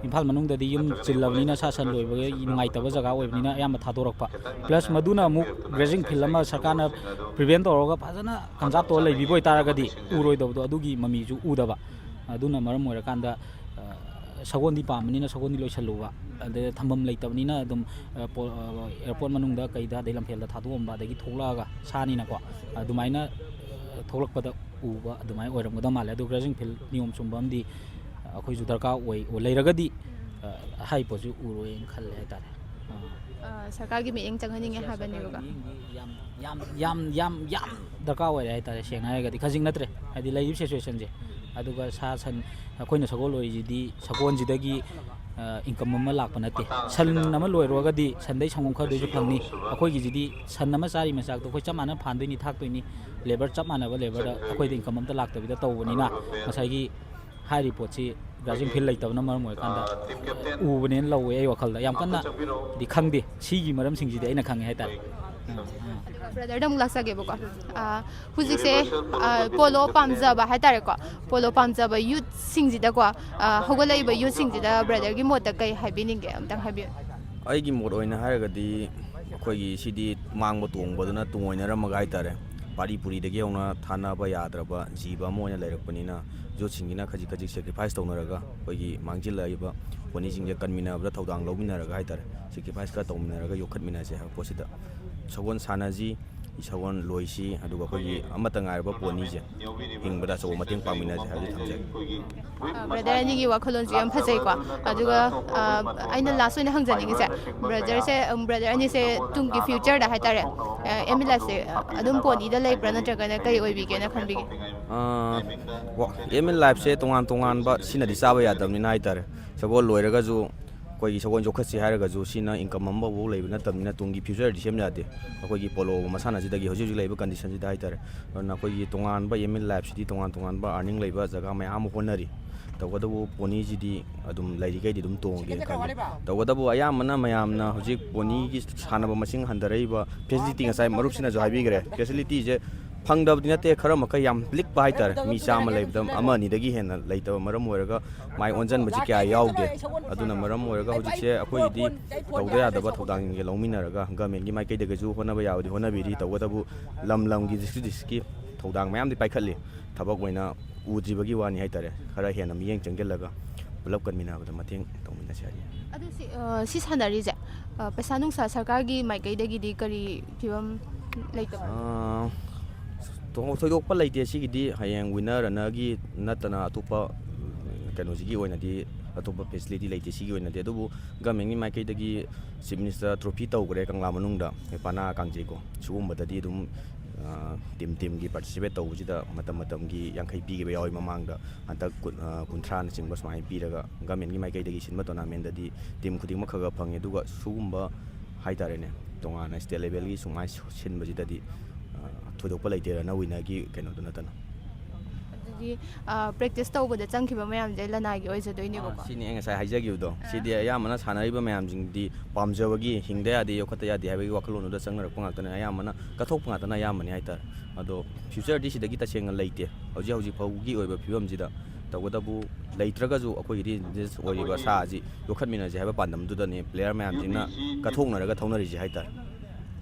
ꯏꯝꯐꯥꯜ ꯃꯅꯨꯡꯗꯗꯤ ꯌꯨꯝ ꯆꯤꯜꯂꯕꯅꯤꯅ ꯁꯥ ꯁꯟ ꯂꯣꯏꯕꯒꯤ ꯅꯨꯡꯉꯥꯏꯇꯕ ꯖꯒꯥ ꯑꯣꯏꯕꯅꯤꯅ ꯑꯌꯥꯝꯕ ꯊꯥꯗꯣꯔꯛꯄ꯫ ꯄ꯭ꯂꯁ ꯃꯗꯨꯅ ꯑꯃꯨꯛ ꯒ꯭ꯔꯦꯖꯤꯡ ꯐꯤꯜ ꯑꯃ ꯁꯔꯀꯥꯔꯅ ꯄ꯭ꯔꯤꯚꯦꯟ ꯇꯧꯔꯒ ꯐꯖꯅ ꯀꯟꯖꯥꯔꯚ ꯇꯧꯔ ꯂꯩꯕꯤꯕ ꯑꯣꯏꯇꯥꯔꯒꯗꯤ ꯎꯔꯣꯏꯗꯕꯗꯣ, ꯑꯗꯨꯒꯤ ꯃꯃꯤꯁꯨ ꯎꯗꯕ꯫ ꯑꯗꯨꯅ ꯃꯔꯝ ꯑꯣꯏꯔꯀꯥꯟꯗ ꯑ, ꯁꯒꯣꯜꯗꯤ ꯄꯥꯝꯕꯅꯤꯅ ꯁꯒꯣꯜꯗꯤ ꯂꯣꯏꯁꯜꯂꯨꯕ, ꯑꯗꯩ ꯊꯝꯐꯝ ꯂꯩꯇꯕꯅꯤꯅ ꯑꯗꯨꯝ ꯑ, ꯄꯣ- ꯑ, ꯑꯦꯌꯥꯔꯄꯣꯔꯠ ꯃꯅꯨꯡꯗ ꯀꯩꯗ ꯑꯗꯩ ꯂꯝꯐꯦꯜꯗ ꯊꯥꯗꯣꯛꯑꯝꯕ, ꯑꯗꯒꯤ ꯊꯣꯛꯂꯛꯑꯒ ꯁꯥꯅꯤꯅꯀꯣ, ꯑꯗꯨꯃꯥꯏꯅ ꯑ, ꯊꯣꯛꯂꯛꯄꯗ ꯎꯕ ꯑꯗꯨꯃꯥꯏꯅ ꯑꯣꯏꯔꯝꯒꯗꯧ ꯃꯥꯜꯂꯦ꯫ ꯑꯗꯨ ꯒ꯭ꯔꯦꯖꯤꯡ ꯐꯤꯜ ꯅꯤꯌꯣꯝ ꯆꯨꯝꯕ ꯑꯃꯗꯤ ꯑ, ꯑꯩꯈꯣꯏꯁꯨ ꯗꯔꯀꯥꯔ ꯑꯣꯏ, ꯑꯣꯏ ꯂꯩꯔꯒꯗꯤ ꯑ, ꯍꯥꯏꯔꯤꯕ ꯄꯣꯠꯁꯤ ꯎꯔꯣꯏꯅ ꯈꯜꯂꯦ ꯍꯥꯏꯇꯥꯔꯦ꯫ ꯑ, ꯑ, ꯁꯔꯀꯥꯔꯒꯤ ꯃꯤꯠꯌꯦꯡ ꯆꯪꯍꯟꯅꯤꯡꯉꯦ ꯍꯥꯏꯕꯅꯦꯕꯀꯣ꯫ ꯁꯔꯀꯥꯔꯒꯤ ꯃꯤꯠꯌꯦꯡꯗꯤ ꯌꯥꯝ ꯌꯥꯝ ꯌꯥꯝ ꯌꯥꯝ ꯗꯔꯀꯥꯔ ꯑꯣꯏꯔꯦ ꯍꯥꯏꯇꯥꯔꯦ꯫ ꯁꯦꯡꯅ ꯍꯥꯏꯔꯒꯗꯤ ꯈꯖꯤꯛ ꯅꯠꯇ꯭ꯔꯦ, ꯍꯥꯏꯗꯤ ꯂꯩꯔꯤꯕ ꯁꯤꯆꯨꯋꯦꯁꯟꯁꯦ꯫ ꯑꯗꯨꯒ ꯁꯥ ꯁꯟ ꯑꯩꯈꯣꯏꯅ ꯁꯒꯣꯜ ꯂꯣꯏꯔꯤꯁꯤꯗꯤ ꯁꯒꯣꯜꯁꯤꯗꯒꯤ ꯏꯟꯀꯝ ꯑꯃ ꯂꯥꯛꯄ ꯅꯠꯇꯦ꯫ ꯁꯟ ꯑꯃ ꯂꯣꯏꯔꯨꯔꯒꯗꯤ ꯁꯟꯗꯩ ꯁꯪꯒꯣꯝ ꯈꯔꯗꯣꯏꯁꯨ ꯐꯪꯅꯤ꯫ ꯑꯩꯈꯣꯏꯒꯤꯁꯤꯗꯤ ꯁꯟ ꯑꯃ ꯆꯥꯔꯤ ꯃꯆꯥꯛꯇꯣ ꯑꯩꯈꯣꯏ ꯆꯞ ꯃꯥꯟꯅ ꯐꯥꯟꯗꯣꯏꯅꯤ, ꯊꯥꯛꯇꯣꯏꯅꯤ, ꯂꯦꯕꯔ ꯆꯞ ꯃꯥꯟꯅꯕ ꯂꯦꯕꯔꯗ ꯑꯩꯈꯣꯏꯗ ꯏꯟꯀꯝ ꯑꯝꯇ ꯂꯥꯛꯇꯕꯤꯗ ꯇꯧꯕꯅꯤꯅ ꯉꯁꯥꯏꯒꯤ ꯍꯥꯏꯔꯤꯕ ꯄꯣꯠꯁꯤ ꯒ꯭ꯔꯥꯖꯤꯡ ꯐꯤꯜ ꯂꯩꯇꯕꯅ ꯃꯔꯝ ꯑꯣꯏꯔꯀꯥꯟꯗ ꯎꯕꯅꯦꯅ ꯂꯧꯋꯦ ꯑꯩ ꯋꯥꯈꯜꯗ꯫ ꯌꯥꯝ ꯀꯟꯅꯗꯤ ꯈꯪꯗꯦ ꯁꯤꯒꯤ ꯃꯔꯝꯁꯤꯡꯁꯤꯗꯤ, ꯑꯩꯅ ꯈꯪꯉꯦ ꯍꯥꯏꯇꯥꯔꯦ꯫ ꯑꯥ, ꯑꯥ꯫ ꯕ꯭ꯔꯗꯔꯗ ꯑꯃꯨꯛ ꯂꯥꯛꯆꯒꯦꯕꯀꯣ꯫ ꯑ, ꯍꯧꯖꯤꯛꯁꯦ ꯑ, ꯄꯣꯂꯣ ꯄꯥꯝꯖꯕ ꯍꯥꯏꯇꯥꯔꯦꯀꯣ, ꯄꯣꯂꯣ ꯄꯥꯝꯖꯕ ꯌꯨꯠꯁꯤꯡꯁꯤꯗꯀꯣ, ꯑ, ꯍꯧꯒꯠꯂꯛꯏꯕ ꯌꯨꯠꯁꯤꯡꯁꯤꯗ ꯕ꯭ꯔꯗꯔꯒꯤ ꯃꯣꯠꯇ ꯀꯩ ꯍꯥꯏꯕꯤꯅꯤꯡꯒꯦ, ꯑꯝꯇꯪ ꯍꯥꯏꯕꯤꯌꯨ꯫ ꯑꯩꯒꯤ ꯃꯣꯠ ꯑꯣꯏꯅ ꯍꯥꯏꯔꯒꯗꯤ ꯑꯩꯈꯣꯏꯒꯤ ꯁꯤꯗꯤ ꯃꯥꯡꯕ ꯇꯣꯡꯕꯗꯨꯅ ꯇꯣꯡꯑꯣꯏꯅꯔꯝꯃꯒ ꯍꯥꯏꯇꯥꯔꯦ, ꯄꯥꯔꯤ ꯄꯨꯔꯤꯗꯒꯤ ꯍꯧꯅ ꯊꯥꯅꯕ ꯌꯥꯗ꯭ꯔꯕ ꯖꯤꯕ ꯑꯃ ꯑꯣꯏꯅ ꯂꯩꯔꯛꯄꯅꯤꯅ, ꯌꯨꯠꯁꯤꯡꯁꯤꯅ ꯈꯖꯤꯛ ꯈꯖꯤꯛ ꯁꯦꯀ꯭ꯔꯤꯐꯥꯏꯁ ꯇꯧꯅꯔꯒ ꯑꯩꯈꯣꯏꯒꯤ ꯃꯥꯡꯖꯤꯜꯂꯛꯏꯕ ꯄꯣꯅꯤꯁꯤꯡꯁꯦ ꯀꯟꯃꯤꯟꯅꯕꯗ ꯊꯧꯗꯥꯡ ꯂꯧꯃꯤꯟꯅꯔꯒ ꯍꯥꯏꯇꯥꯔꯦ, ꯁꯦꯀ꯭ꯔꯤꯐꯥꯏꯁ ꯈꯔ ꯇꯧꯃꯤꯟꯅꯔꯒ ꯌꯣꯛꯈꯠꯃꯤꯟꯅꯁꯦ ꯍꯥꯏꯕ ꯄꯣꯠꯁꯤꯗ ꯁꯒꯣꯜ ꯁꯥꯟꯅꯁꯤ꯫ ꯁꯒꯣꯜ ꯂꯣꯏꯁꯤ, ꯑꯗꯨꯒ ꯑꯩꯈꯣꯏꯒꯤ ꯑꯃꯠꯇ ꯉꯥꯏꯔꯕ ꯄꯣꯅꯤꯁꯦ ꯍꯤꯡꯕꯗ ꯑꯆꯧꯕ ꯃꯇꯦꯡ ꯄꯥꯡꯃꯤꯟꯅꯁꯦ ꯍꯥꯏꯕꯗꯨ ꯊꯝꯖꯒꯦ꯫ ꯕ꯭ꯔꯗꯔ ꯑꯅꯤꯒꯤ ꯋꯥꯈꯜꯂꯣꯟꯁꯨ ꯌꯥꯝ ꯐꯖꯩꯀꯣ꯫ ꯑꯗꯨꯒ ꯑ, ꯑꯩꯅ ꯂꯥꯁ ꯑꯣꯏꯅ ꯍꯪꯖꯅꯤꯡꯉꯤꯁꯦ, ꯕ꯭ꯔꯗꯔꯁꯦ, ꯕ꯭ꯔꯗꯔ ꯑꯅꯤꯁꯦ ꯇꯨꯡꯒꯤ ꯐ꯭ꯌꯨꯆꯔꯗ ꯍꯥꯏꯇꯥꯔꯦ, ꯑꯦꯝ ꯏꯟ ꯂꯥꯏꯐꯁꯦ ꯑꯗꯨꯝ ꯄꯣꯅꯤꯗ ꯂꯩꯕ꯭ꯔꯥ ꯅꯠꯇ꯭ꯔꯒꯅ ꯀꯔꯤ ꯑꯣꯏꯕꯤꯒꯦꯅ ꯈꯟꯕꯤꯒꯦ? ꯑꯦꯝ ꯏꯟ ꯂꯥꯏꯐꯁꯦ ꯇꯣꯉꯥꯟ ꯇꯣꯉꯥꯟꯕ ꯁꯤꯅꯗꯤ ꯆꯥꯕ ꯌꯥꯗꯕꯅꯤꯅ ꯍꯥꯏꯇꯥꯔꯦ꯫ ꯁꯒꯣꯜ ꯂꯣꯏꯔꯒꯁꯨ ꯑꯩꯈꯣꯏꯒꯤ ꯁꯒꯣꯜ ꯌꯣꯛꯈꯠꯁꯤ ꯍꯥꯏꯔꯒꯁꯨ ꯁꯤꯅ ꯏꯟꯀꯝ ꯑꯃꯐꯥꯎ ꯂꯩꯕ ꯅꯠꯇꯕꯅꯤꯅ ꯇꯨꯡꯒꯤ ꯐ꯭ꯌꯨꯆꯔꯗꯤ ꯁꯦꯝ ꯌꯥꯗꯦ꯫ ꯑꯩꯈꯣꯏꯒꯤ ꯄꯣꯂꯣ ꯃꯁꯥꯟꯅꯁꯤꯗꯒꯤ ꯍꯧꯖꯤꯛ ꯍꯧꯖꯤꯛ ꯂꯩꯔꯤꯕ ꯀꯟꯗꯤꯁꯟꯁꯤꯗ ꯍꯥꯏꯇꯥꯔꯦ꯫ ꯑꯗꯨꯅ ꯑꯩꯈꯣꯏꯒꯤ ꯇꯣꯉꯥꯟꯕ ꯑꯦꯝ ꯏꯟ ꯂꯥꯏꯐꯁꯤꯗꯤ ꯇꯣꯉꯥꯟ ꯇꯣꯉꯥꯟꯕ ꯑꯥꯔꯅꯤꯡ ꯂꯩꯕ ꯖꯒꯥ ꯃꯌꯥꯝ ꯑꯃ ꯍꯣꯠꯅꯔꯤ꯫ ꯇꯧꯕꯇꯕꯨ ꯄꯣꯅꯤꯁꯤꯗꯤ ꯑꯗꯨꯝ ꯂꯩꯔꯤꯈꯩꯗꯤ ꯑꯗꯨꯝ ꯇꯣꯡꯒꯦꯅ ꯈꯜꯂꯤ꯫ ꯇꯧꯕꯇꯕꯨ ꯑꯌꯥꯝꯕꯅ ꯃꯌꯥꯝꯅ ꯍꯧꯖꯤꯛ ꯄꯣꯅꯤꯒꯤ ꯁꯥꯟꯅꯕ ꯃꯁꯤꯡ ꯍꯟꯊꯔꯛꯏꯕ ꯐꯦꯁꯤꯂꯤꯇꯤ, ꯉꯁꯥꯏ ꯃꯔꯨꯞꯁꯤꯅꯁꯨ ꯍꯥꯏꯕꯤꯈ꯭ꯔꯦ, ꯐꯦꯁꯤꯂꯤꯇꯤꯁꯦ ꯐꯪꯗꯕꯗꯤ ꯅꯠꯇꯦ, ꯈꯔ ꯃꯈꯩ ꯌꯥꯝ ꯂꯤꯛꯄ ꯍꯥꯏꯇꯥꯔꯦ꯫ ꯃꯤ ꯆꯥꯝꯃ ꯂꯩꯕꯗ ꯑꯃ ꯑꯅꯤꯗꯒꯤ ꯍꯦꯟꯅ ꯂꯩꯇꯕ ꯃꯔꯝ ꯑꯣꯏꯔꯒ ꯃꯥꯏ ꯑꯣꯟꯁꯤꯟꯕꯁꯤ ꯀꯌꯥ ꯌꯥꯎꯗꯦ꯫ ꯑꯗꯨꯅ ꯃꯔꯝ ꯑꯣꯏꯔꯒ ꯍꯧꯖꯤꯛꯁꯦ ꯑꯩꯈꯣꯏꯒꯤꯗꯤ ꯇꯧꯗ ꯌꯥꯗꯕ ꯊꯧꯗꯥꯡꯁꯤꯡꯁꯦ ꯂꯧꯃꯤꯟꯅꯔꯒ ꯒꯃꯦꯟꯒꯤ ꯃꯥꯏꯀꯩꯗꯒꯤꯁꯨ ꯍꯣꯠꯅꯕ ꯌꯥꯕꯗꯤ ꯍꯣꯠꯅꯕꯤꯔꯤ꯫ ꯇꯧꯕꯇꯕꯨ ꯂꯝ ꯂꯝꯒꯤ, ꯗꯤꯁꯇ꯭ꯔꯤꯛ ꯗꯤꯁꯇ꯭ꯔꯤꯛꯀꯤ ꯊꯧꯗꯥꯡ ꯃꯌꯥꯝꯗꯤ ꯄꯥꯏꯈꯠꯂꯤ꯫ ꯊꯕꯛ ꯑꯣꯏꯅ ꯎꯗ꯭ꯔꯤꯕꯒꯤ ꯋꯥꯅꯤ ꯍꯥꯏꯇꯥꯔꯦ꯫ ꯈꯔ ꯍꯦꯟꯅ ꯃꯤꯠꯌꯦꯡ ꯆꯪꯁꯤꯜꯂꯒ ꯄꯨꯂꯞ ꯀꯟꯃꯤꯟꯅꯕꯗ ꯃꯇꯦꯡ ꯇꯧꯃꯤꯟꯅꯁꯤ ꯍꯥꯏꯅꯤ꯫ ꯑꯗꯨ ꯁꯤ, ꯑ, ꯁꯤ ꯁꯥꯟꯅꯔꯤꯁꯦ, ꯑ, ꯄꯩꯁꯥ ꯅꯨꯡꯁꯥ ꯁꯔꯀꯥꯔꯒꯤ ꯃꯥꯏꯀꯩꯗꯒꯤꯗꯤ ꯀꯔꯤ ꯐꯤꯕꯝ ꯂꯩꯇꯕ? ꯑꯥ, ꯊꯣ-, ꯊꯣꯏꯗꯣꯛꯄ ꯂꯩꯇꯦ꯫ ꯁꯤꯒꯤꯗꯤ ꯍꯌꯦꯡ ꯋꯤꯟꯅꯔ ꯔꯟꯅꯔꯒꯤ ꯅꯠꯇꯅ ꯑꯇꯣꯞꯄ ꯀꯩꯅꯣꯁꯤꯒꯤ ꯑꯣꯏꯅꯗꯤ ꯑꯇꯣꯞꯄ ꯐꯦꯁꯤꯂꯤꯇꯤ ꯂꯩꯇꯦ ꯁꯤꯒꯤ ꯑꯣꯏꯅꯗꯤ꯫ ꯑꯗꯨꯕꯨ ꯒꯃꯦꯟꯒꯤ ꯃꯥꯏꯀꯩꯗꯒꯤ ꯆꯤꯐ ꯃꯤꯅꯤꯁꯇꯔ ꯇ꯭ꯔꯣꯐꯤ ꯇꯧꯈ꯭ꯔꯦ ꯀꯪꯂꯥ ꯃꯅꯨꯡꯗ, ꯄꯅꯥ ꯀꯥꯡꯖꯩꯀꯣ꯫ ꯁꯤꯒꯨꯝꯕꯗꯗꯤ ꯑꯗꯨꯝ, ꯑ, ꯇꯤꯝ ꯇꯤꯝꯒꯤ ꯄꯥꯔꯇꯤꯁꯤꯄꯦꯠ ꯇꯧꯕꯁꯤꯗ ꯃꯇꯝ ꯃꯇꯝꯒꯤ ꯌꯥꯡꯈꯩ ꯄꯤꯈꯤꯕ ꯌꯥꯎꯏ ꯃꯃꯥꯡꯗ꯫ ꯍꯟꯗꯛ ꯀꯨꯟ-, ꯑ, ꯀꯨꯟꯊ꯭ꯔꯥꯅꯆꯤꯡꯕ ꯁꯨꯃꯥꯏꯅ ꯄꯤꯔꯒ ꯒꯃꯦꯟꯒꯤ ꯃꯥꯏꯀꯩꯗꯒꯤ ꯁꯤꯟꯕ ꯇꯣꯔꯅꯥꯃꯦꯟꯗꯗꯤ ꯇꯤꯝ ꯈꯨꯗꯤꯡꯃꯛ ꯈꯔ ꯈꯔ ꯐꯪꯉꯤ꯫ ꯑꯗꯨꯒ ꯁꯤꯒꯨꯝꯕ ꯍꯥꯏꯇꯥꯔꯦꯅꯦ, ꯇꯣꯉꯥꯟꯅ ꯁ꯭ꯇꯦꯠ ꯂꯦꯚꯦꯜꯒꯤ ꯁꯨꯃꯥꯏꯅ ꯁꯤꯟꯕꯁꯤꯗꯗꯤ, ꯑ, ꯊꯣꯏꯗꯣꯛꯄ ꯂꯩꯇꯦ, ꯔꯟꯅꯔ ꯋꯤꯟꯅꯔꯒꯤ ꯀꯩꯅꯣꯗꯨ ꯅꯠꯇꯅ꯫ ꯑꯗꯨꯗꯤ, ꯑ, ꯄ꯭ꯔꯦꯛꯇꯤꯁ ꯇꯧꯕꯗ ꯆꯪꯈꯤꯕ ꯃꯌꯥꯝꯁꯦ ꯂꯅꯥꯏꯒꯤ ꯑꯣꯏꯖꯗꯣꯏꯅꯦꯕꯀꯣ꯫ ꯑꯥ, ꯁꯤꯅꯤ ꯑꯩ ꯉꯁꯥꯏ ꯍꯥꯏꯖꯈꯤꯕꯗꯣ꯫ ꯁꯤꯗꯤ ꯑꯌꯥꯝꯕꯅ ꯁꯥꯟꯅꯔꯤꯕ ꯃꯌꯥꯝꯁꯤꯡꯗꯤ ꯄꯥꯝꯖꯕꯒꯤ, ꯍꯤꯡꯗ ꯌꯥꯗꯦ, ꯌꯣꯛꯈꯠꯇ ꯌꯥꯗꯦ ꯍꯥꯏꯕꯒꯤ ꯋꯥꯈꯜꯂꯣꯟꯗꯨꯗ ꯆꯪꯅꯔꯛꯄ ꯉꯥꯛꯇꯅꯦ꯫ ꯑꯌꯥꯝꯕꯅ ꯀꯠꯊꯣꯛꯄ ꯉꯥꯛꯇꯅ ꯑꯌꯥꯝꯕꯅꯤ ꯍꯥꯏꯇꯥꯔꯦ꯫ ꯑꯗꯣ ꯐ꯭ꯌꯨꯆꯔꯗꯤ ꯁꯤꯗꯒꯤ ꯇꯁꯦꯡꯅ ꯂꯩꯇꯦ꯫ ꯍꯧꯖꯤꯛ ꯍꯧꯖꯤꯛ ꯐꯥꯎꯒꯤ ꯑꯣꯏꯕ ꯐꯤꯕꯝꯁꯤꯗ ꯇꯧꯕꯇꯕꯨ ꯂꯩꯇ꯭ꯔꯒꯁꯨ ꯑꯩꯈꯣꯏꯒꯤꯗꯤ ꯏꯟꯗꯤꯖꯤꯅꯁ ꯑꯣꯏꯔꯤꯕ ꯁꯥ ꯑꯁꯤ ꯌꯣꯛꯈꯠꯃꯤꯟꯅꯁꯦ ꯍꯥꯏꯕ ꯄꯥꯟꯗꯝꯗꯨꯗꯅꯤ ꯄ꯭ꯂꯦꯌꯔ ꯃꯌꯥꯝꯁꯤꯡꯅ ꯀꯠꯊꯣꯛꯅꯔꯒ ꯊꯧꯅꯔꯤꯁꯦ ꯍꯥꯏꯇꯥꯔꯦ꯫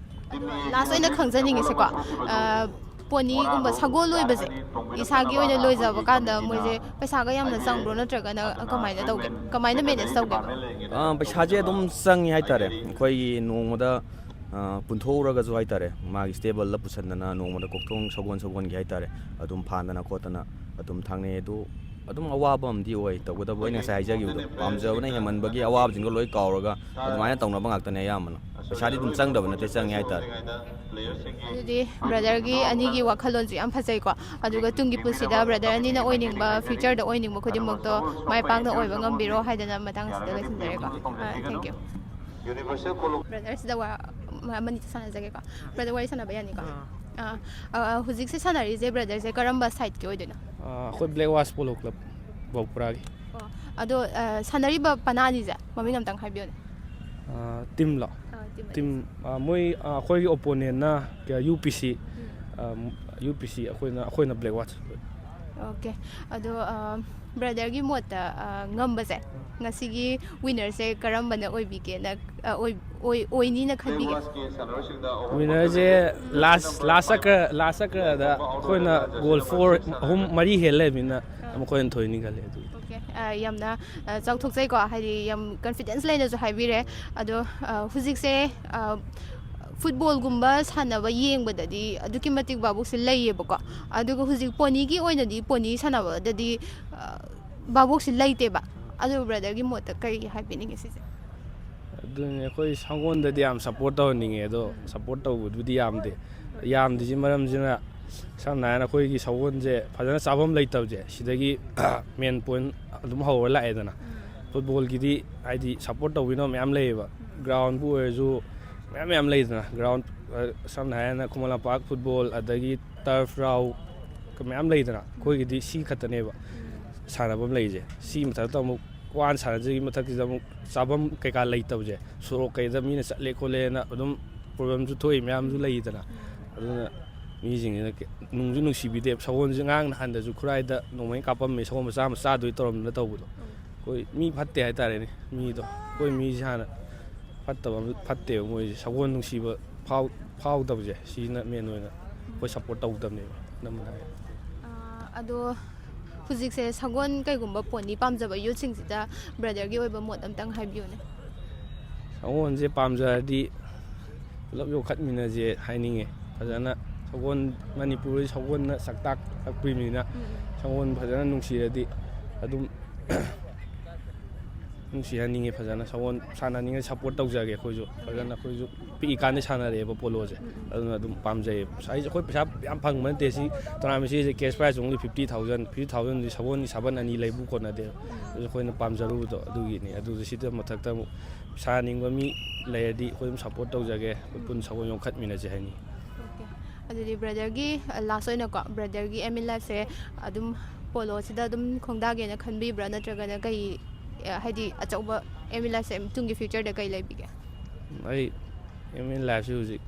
ꯂꯥꯁ ꯑꯣꯏꯅ ꯈꯪꯖꯅꯤꯡꯉꯤꯁꯦꯀꯣ, ꯑ, ꯄꯣꯅꯤꯒꯨꯝꯕ ꯁꯒꯣꯜ ꯂꯣꯏꯕꯁꯦ ꯏꯁꯥꯒꯤ ꯑꯣꯏꯅ ꯂꯣꯏꯖꯕ ꯀꯥꯟꯗ ꯃꯣꯏꯁꯦ ꯄꯩꯁꯥꯒ ꯌꯥꯝꯅ ꯆꯪꯕ꯭ꯔꯣ ꯅꯠꯇ꯭ꯔꯒꯅ ꯀꯃꯥꯏꯅ ꯇꯧꯒꯦ, ꯀꯃꯥꯏꯅ ꯃꯦꯅꯦꯖ ꯇꯧꯒꯦꯕ? ꯑ, ꯄꯩꯁꯥꯁꯦ ꯑꯗꯨꯝ ꯆꯪꯉꯤ ꯍꯥꯏꯇꯥꯔꯦ꯫ ꯑꯩꯈꯣꯏꯒꯤ ꯅꯣꯡꯃꯗ ꯄꯨꯟꯊꯣꯛꯎꯔꯒꯁꯨ ꯍꯥꯏꯇꯥꯔꯦ, ꯃꯥꯒꯤ ꯁ꯭ꯇꯦꯕꯜꯗ ꯄꯨꯁꯟꯗꯅ ꯅꯣꯡꯃꯗ ꯀꯣꯛꯊꯣꯡ ꯁꯒꯣꯜ ꯁꯒꯣꯜꯒꯤ ꯍꯥꯏꯇꯥꯔꯦ, ꯑꯗꯨꯝ ꯐꯥꯟꯗꯅ ꯈꯣꯠꯇꯅ ꯑꯗꯨꯝ ꯊꯥꯡꯅꯩ꯫ ꯑꯗꯨ ꯑꯗꯨꯝ ꯑꯋꯥꯕ ꯑꯃꯗꯤ ꯑꯣꯏ꯫ ꯇꯧꯕꯇꯕꯨ ꯑꯩꯅ ꯉꯁꯥꯏ ꯍꯥꯏꯖꯈꯤꯕꯗꯣ, ꯄꯥꯝꯖꯕꯅ ꯍꯦꯟꯃꯟꯕꯒꯤ ꯑꯋꯥꯕꯁꯤꯡꯗꯣ ꯂꯣꯏ ꯀꯥꯎꯔꯒ ꯑꯗꯨꯃꯥꯏꯅ ꯇꯧꯅꯕ ꯉꯥꯛꯇꯅꯦ ꯑꯌꯥꯝꯕꯅ꯫ ꯄꯩꯁꯥꯗꯤ ꯑꯗꯨꯝ ꯆꯪꯗꯕ ꯅꯠꯇꯦ, ꯆꯪꯉꯦ ꯍꯥꯏꯇꯥꯔꯦ꯫ ꯑꯗꯨꯗꯤ ꯕ꯭ꯔꯗꯔꯒꯤ ꯑꯅꯤꯒꯤ ꯋꯥꯈꯜꯂꯣꯟꯁꯨ ꯌꯥꯝ ꯐꯖꯩꯀꯣ꯫ ꯑꯗꯨꯒ ꯇꯨꯡꯒꯤ ꯄꯨꯟꯁꯤꯗ ꯕ꯭ꯔꯗꯔ ꯑꯅꯤꯅ ꯑꯣꯏꯅꯤꯡꯕ, ꯐ꯭ꯌꯨꯆꯔꯗ ꯑꯣꯏꯅꯤꯡꯕ ꯈꯨꯗꯤꯡꯃꯛꯇꯣ ꯃꯥꯏ ꯄꯥꯛꯅ ꯑꯣꯏꯕ ꯉꯝꯕꯤꯔꯣ ꯍꯥꯏꯗꯅ ꯃꯇꯥꯡꯁꯤꯗ ꯂꯣꯏꯁꯤꯟꯖꯔꯦꯀꯣ꯫ Thank you. ꯕ꯭ꯔꯗꯔꯁꯤꯗ ꯋꯥ ꯑꯃꯅꯤꯇ ꯁꯥꯟꯅꯖꯒꯦꯀꯣ꯫ ꯕ꯭ꯔꯗꯔ ꯋꯥꯔꯤ ꯁꯥꯟꯅꯕ ꯌꯥꯅꯤꯀꯣ? ꯑꯥ, ꯍꯧꯖꯤꯛꯁꯦ ꯁꯥꯟꯅꯔꯤꯁꯦ ꯕ꯭ꯔꯗꯔꯁꯦ ꯀꯔꯝꯕ ꯁꯥꯏꯠꯀꯤ ꯑꯣꯏꯗꯣꯏꯅꯣ? ꯑꯩꯈꯣꯏ ꯕ꯭ꯂꯦꯛ ꯋꯥꯁ ꯄꯣꯂꯣ ꯀ꯭ꯂꯕ, ꯕꯧꯄꯨꯔꯥꯒꯤ꯫ ꯑꯣ, ꯑꯗꯣ ꯁꯥꯟꯅꯔꯤꯕ ꯄꯅꯥꯅꯤꯁꯦ ꯃꯃꯤꯡ ꯑꯝꯇꯪ ꯍꯥꯏꯕꯤꯌꯨꯅꯦ꯫ ꯇꯤꯝꯂꯣ? ꯇꯤꯝ, ꯃꯣꯏ, ꯑꯩꯈꯣꯏꯒꯤ ꯑꯣꯄꯣꯅꯦꯟꯅ ꯌꯨ ꯄꯤ ꯁꯤ, ꯌꯨ ꯄꯤ ꯁꯤ, ꯑꯩꯈꯣꯏꯅ ꯑꯩꯈꯣꯏꯅ ꯕ꯭ꯂꯦꯛ ꯋꯥꯁ꯫ ꯑꯣꯀꯦ꯫ ꯑꯗꯣ ꯕ꯭ꯔꯗꯔꯒꯤ ꯃꯣꯠꯇ ꯉꯝꯕꯁꯦ, ꯉꯁꯤꯒꯤ ꯋꯤꯟꯅꯔꯁꯦ ꯀꯔꯝꯕꯅ ꯑꯣꯏꯕꯤꯒꯦꯅ, ꯑꯣꯏꯅꯤꯅ ꯈꯟꯕꯤꯒꯦ? ꯋꯤꯟꯅꯔꯁꯦ ꯂꯥꯁ ꯂꯥꯁ ꯆꯀ꯭ꯔ ꯂꯥꯁ ꯆꯀ꯭ꯔꯗ ꯑꯩꯈꯣꯏꯅ ꯒꯣꯜ ꯐꯣꯔ, ꯑꯍꯨꯝ, ꯃꯔꯤ ꯍꯦꯜ ꯂꯩꯕꯅꯤꯅ ꯃꯈꯣꯏꯅ ꯊꯣꯏꯅꯤ ꯈꯜꯂꯦ꯫ ꯑꯗꯨꯒꯤꯗꯤ ꯑꯣꯀꯦ꯫ ꯌꯥꯝꯅ ꯆꯥꯎꯊꯣꯛꯆꯩꯀꯣ, ꯍꯥꯏꯗꯤ ꯌꯥꯝ ꯀꯟꯐꯤꯗꯦꯟꯁ ꯂꯩꯅꯁꯨ ꯍꯥꯏꯕꯤꯔꯦ꯫ ꯑꯗꯣ ꯍꯧꯖꯤꯛꯁꯦ ꯐꯨꯠꯕꯣꯜꯒꯨꯝꯕ ꯁꯥꯟꯅꯕ ꯌꯦꯡꯕꯗꯗꯤ ꯑꯗꯨꯛꯀꯤ ꯃꯇꯤꯛ ꯚꯥꯕꯣꯛꯁꯦ ꯂꯩꯌꯦꯕꯀꯣ꯫ ꯑꯗꯨꯒ ꯍꯧꯖꯤꯛ ꯄꯣꯅꯤꯒꯤ ꯑꯣꯏꯅꯗꯤ, ꯄꯣꯅꯤ ꯁꯥꯟꯅꯕꯗꯗꯤ ꯚꯥꯕꯣꯛꯁꯦ ꯂꯩꯇꯦꯕ꯫ ꯑꯗꯨ ꯕ꯭ꯔꯗꯔꯒꯤ ꯃꯣꯠꯇ ꯀꯔꯤ ꯍꯥꯏꯕꯤꯅꯤꯡꯉꯤ ꯁꯤꯁꯦ? ꯑꯗꯨꯅꯤ, ꯑꯩꯈꯣꯏ ꯁꯒꯣꯜꯗꯗꯤ ꯌꯥꯝ ꯁꯞꯄꯣꯔꯠ ꯇꯧꯍꯟꯅꯤꯡꯉꯦ, ꯑꯗꯣ ꯁꯞꯄꯣꯔꯠ ꯇꯧꯕꯗꯨꯗꯤ ꯌꯥꯝꯗꯦ꯫ ꯌꯥꯝꯗ꯭ꯔꯤꯁꯤ ꯃꯔꯝꯁꯤꯅ, ꯁꯝꯅ ꯍꯥꯏꯔꯕꯗ ꯑꯩꯈꯣꯏꯒꯤ ꯁꯒꯣꯜꯁꯦ ꯐꯖꯅ ꯆꯥꯐꯝ ꯂꯩꯇꯕꯁꯦ, ꯁꯤꯗꯒꯤ ꯃꯦꯟ ꯄꯣꯏꯟ ꯑꯗꯨꯝ ꯍꯧꯔ ꯂꯥꯛꯑꯦꯗꯅ꯫ ꯐꯨꯠꯕꯣꯜꯒꯤꯗꯤ ꯍꯥꯏꯗꯤ ꯁꯞꯄꯣꯔꯠ ꯇꯧꯕꯤꯅꯕ ꯃꯌꯥꯝ ꯂꯩꯌꯦꯕ, ꯒ꯭ꯔꯥꯎꯟꯕꯨ ꯑꯣꯏꯔꯁꯨ ꯃꯌꯥꯝ ꯃꯌꯥꯝ ꯂꯩꯗꯅ꯫ ꯒ꯭ꯔꯥꯎꯟ, ꯁꯝꯅ ꯍꯥꯏꯔꯕꯗ ꯈꯨꯃꯟ ꯂꯝꯄꯥꯛ ꯐꯨꯠꯕꯣꯜ, ꯑꯗꯒꯤ ꯇꯔꯐ ꯔꯥꯎ ꯃꯌꯥꯝ ꯂꯩꯗꯅ꯫ ꯑꯩꯈꯣꯏꯒꯤꯗꯤ ꯁꯤ ꯈꯛꯇꯅꯦꯕ ꯁꯥꯟꯅꯐꯝ ꯂꯩꯔꯤꯁꯦ꯫ ꯁꯤ ꯃꯊꯛꯇ ꯑꯃꯨꯛ ꯋꯥꯅ ꯁꯥꯟꯅꯖꯔꯤꯒꯤ ꯃꯊꯛꯁꯤꯗ ꯑꯃꯨꯛ ꯆꯥꯐꯝ ꯀꯩꯀꯥ ꯂꯩꯇꯕꯁꯦ, ꯁꯣꯔꯣꯛ ꯀꯩꯗ ꯃꯤꯅ ꯆꯠꯂꯦ ꯈꯣꯠꯂꯦꯅ ꯑꯗꯨꯝ ꯄ꯭ꯔꯣꯕ꯭ꯂꯦꯝꯁꯨ ꯊꯣꯛꯏ ꯃꯌꯥꯝꯁꯨ ꯂꯩꯗꯅ꯫ ꯑꯗꯨꯅ ꯃꯤꯁꯤꯡꯁꯤꯅ ꯀ-, ꯅꯨꯡꯁꯨ ꯅꯨꯡꯁꯤꯕꯤꯗꯦ꯫ ꯁꯒꯣꯜꯁꯦ ꯉꯔꯥꯡ ꯅꯍꯥꯟꯗꯁꯨ ꯈꯨꯔꯥꯏꯗ ꯅꯣꯡꯃꯩ ꯀꯥꯞꯄꯝꯃꯦ, ꯁꯒꯣꯜ ꯃꯆꯥ ꯑꯃ ꯆꯥꯗꯣꯏ ꯇꯧꯔꯝꯗꯅ ꯇꯧꯕꯗꯣ꯫ ꯑꯩꯈꯣꯏ ꯃꯤ ꯐꯠꯇꯦ ꯍꯥꯏꯇꯥꯔꯦꯅꯦ꯫ ꯃꯤꯗꯣ, ꯑꯩꯈꯣꯏ ꯃꯤꯁꯦ ꯍꯥꯟꯅ ꯐꯠꯇꯕ ꯑꯃ, ꯐꯠꯇꯦꯕ ꯃꯣꯏꯁꯦ꯫ ꯁꯒꯣꯜ ꯅꯨꯡꯁꯤꯕ ꯐꯥꯎ-, ꯐꯥꯎꯗꯕꯁꯦ, ꯁꯤꯅ ꯃꯦꯟ ꯑꯣꯏꯅ ꯑꯩꯈꯣꯏ ꯁꯞꯄꯣꯔꯠ ꯇꯧꯗꯕꯅꯦꯕ ꯑꯅꯝꯕꯅ ꯍꯥꯏꯔꯗꯤ꯫ ꯑꯗꯣ ꯍꯧꯖꯤꯛꯁꯦ ꯁꯒꯣꯜ ꯀꯩꯒꯨꯝꯕ ꯄꯣꯅꯤ ꯄꯥꯝꯖꯕ ꯌꯨꯠꯁꯤꯡꯁꯤꯗ ꯕ꯭ꯔꯗꯔꯒꯤ ꯑꯣꯏꯕ ꯃꯣꯠ ꯑꯝꯇꯪ ꯍꯥꯏꯕꯤꯌꯨꯅꯦ꯫ ꯁꯒꯣꯜꯁꯦ ꯄꯥꯝꯖꯔꯗꯤ ꯄꯨꯂꯞ ꯌꯣꯛꯈꯠꯃꯤꯟꯅꯁꯦ ꯍꯥꯏꯅꯤꯡꯉꯦ꯫ ꯐꯖꯅ ꯁꯒꯣꯜ, ꯃꯅꯤꯄꯨꯔꯒꯤ ꯁꯒꯣꯜꯅ ꯁꯛꯇꯥꯛ ꯇꯥꯛꯄꯤꯕꯅꯤꯅ, ꯁꯒꯣꯜ ꯐꯖꯅ ꯅꯨꯡꯁꯤꯔꯗꯤ ꯑꯗꯨꯝ ꯅꯨꯡꯁꯤꯍꯟꯅꯤꯡꯉꯦ꯫ ꯐꯖꯅ ꯁꯒꯣꯜ ꯁꯥꯟꯅꯅꯤꯡꯉꯦ, ꯁꯞꯄꯣꯔꯠ ꯇꯧꯖꯒꯦ꯫ ꯑꯩꯈꯣꯏꯁꯨ ꯐꯖꯅ, ꯑꯩꯈꯣꯏꯁꯨ ꯄꯤꯛꯏꯀꯥꯟꯗꯩ ꯁꯥꯟꯅꯔꯛꯑꯦꯕ ꯄꯣꯂꯣꯁꯦ, ꯑꯗꯨꯅ ꯑꯗꯨꯝ ꯄꯥꯝꯖꯩꯌꯦ꯫ ꯉꯁꯥꯏꯁꯦ ꯑꯩꯈꯣꯏ ꯄꯩꯁꯥ ꯌꯥꯝ ꯐꯪꯕ ꯅꯠꯇꯦ ꯁꯤ ꯇꯣꯔꯅꯥꯃꯦꯟꯁꯤꯁꯦ꯫ ꯀꯦꯁ ꯄ꯭ꯔꯥꯏꯖ ꯑꯣꯡꯂꯤ ꯐꯤꯐꯇꯤ ꯊꯥꯎꯖꯟ, ꯐꯤꯐꯇꯤ ꯊꯥꯎꯖꯟꯗꯤ ꯁꯒꯣꯜꯒꯤ ꯁꯥꯕꯟ ꯑꯅꯤ ꯂꯩꯕꯨ ꯀꯣꯟꯅꯗꯦꯕ꯫ ꯑꯗꯨꯁꯨ ꯑꯩꯈꯣꯏꯅ ꯄꯥꯝꯖꯔꯨꯕꯗꯣ ꯑꯗꯨꯒꯤꯅꯤ꯫ ꯑꯗꯨꯁꯨ ꯁꯤꯗ ꯃꯊꯛꯇ ꯑꯃꯨꯛ ꯁꯥꯟꯅꯅꯤꯡꯕ ꯃꯤ ꯂꯩꯔꯗꯤ ꯑꯩꯈꯣꯏ ꯑꯗꯨꯝ ꯁꯞꯄꯣꯔꯠ ꯇꯧꯖꯒꯦ꯫ ꯑꯩꯈꯣꯏ ꯄꯨꯟꯅ ꯁꯒꯣꯜ ꯌꯣꯝꯈꯠꯃꯤꯟꯅꯁꯦ ꯍꯥꯏꯅꯤꯡꯉꯤ꯫ ꯑꯣꯀꯦ꯫ ꯑꯗꯨꯗꯤ ꯕ꯭ꯔꯗꯔꯒꯤ ꯂꯥꯁ ꯑꯣꯏꯅꯀꯣ, ꯕ꯭ꯔꯗꯔꯒꯤ ꯑꯦꯝ ꯏꯟ ꯂꯥꯏꯐꯁꯦ ꯑꯗꯨꯝ ꯄꯣꯂꯣꯁꯤꯗ ꯑꯗꯨꯝ ꯈꯣꯡꯗꯥꯒꯦꯅ ꯈꯟꯕꯤꯕ꯭ꯔꯥ, ꯅꯠꯇ꯭ꯔꯒꯅ ꯀꯩ, ꯍꯥꯏꯗꯤ ꯑꯆꯧꯕ ꯑꯦꯝ ꯏꯟ ꯂꯥꯏꯐꯁꯦ ꯇꯨꯡꯒꯤ ꯐ꯭ꯌꯨꯆꯔꯗ ꯀꯩ ꯂꯩꯕꯤꯒꯦ? ꯑꯩ ꯑꯦꯝ ꯏꯟ ꯂꯥꯏꯐꯁꯤ ꯍꯧꯖꯤꯛ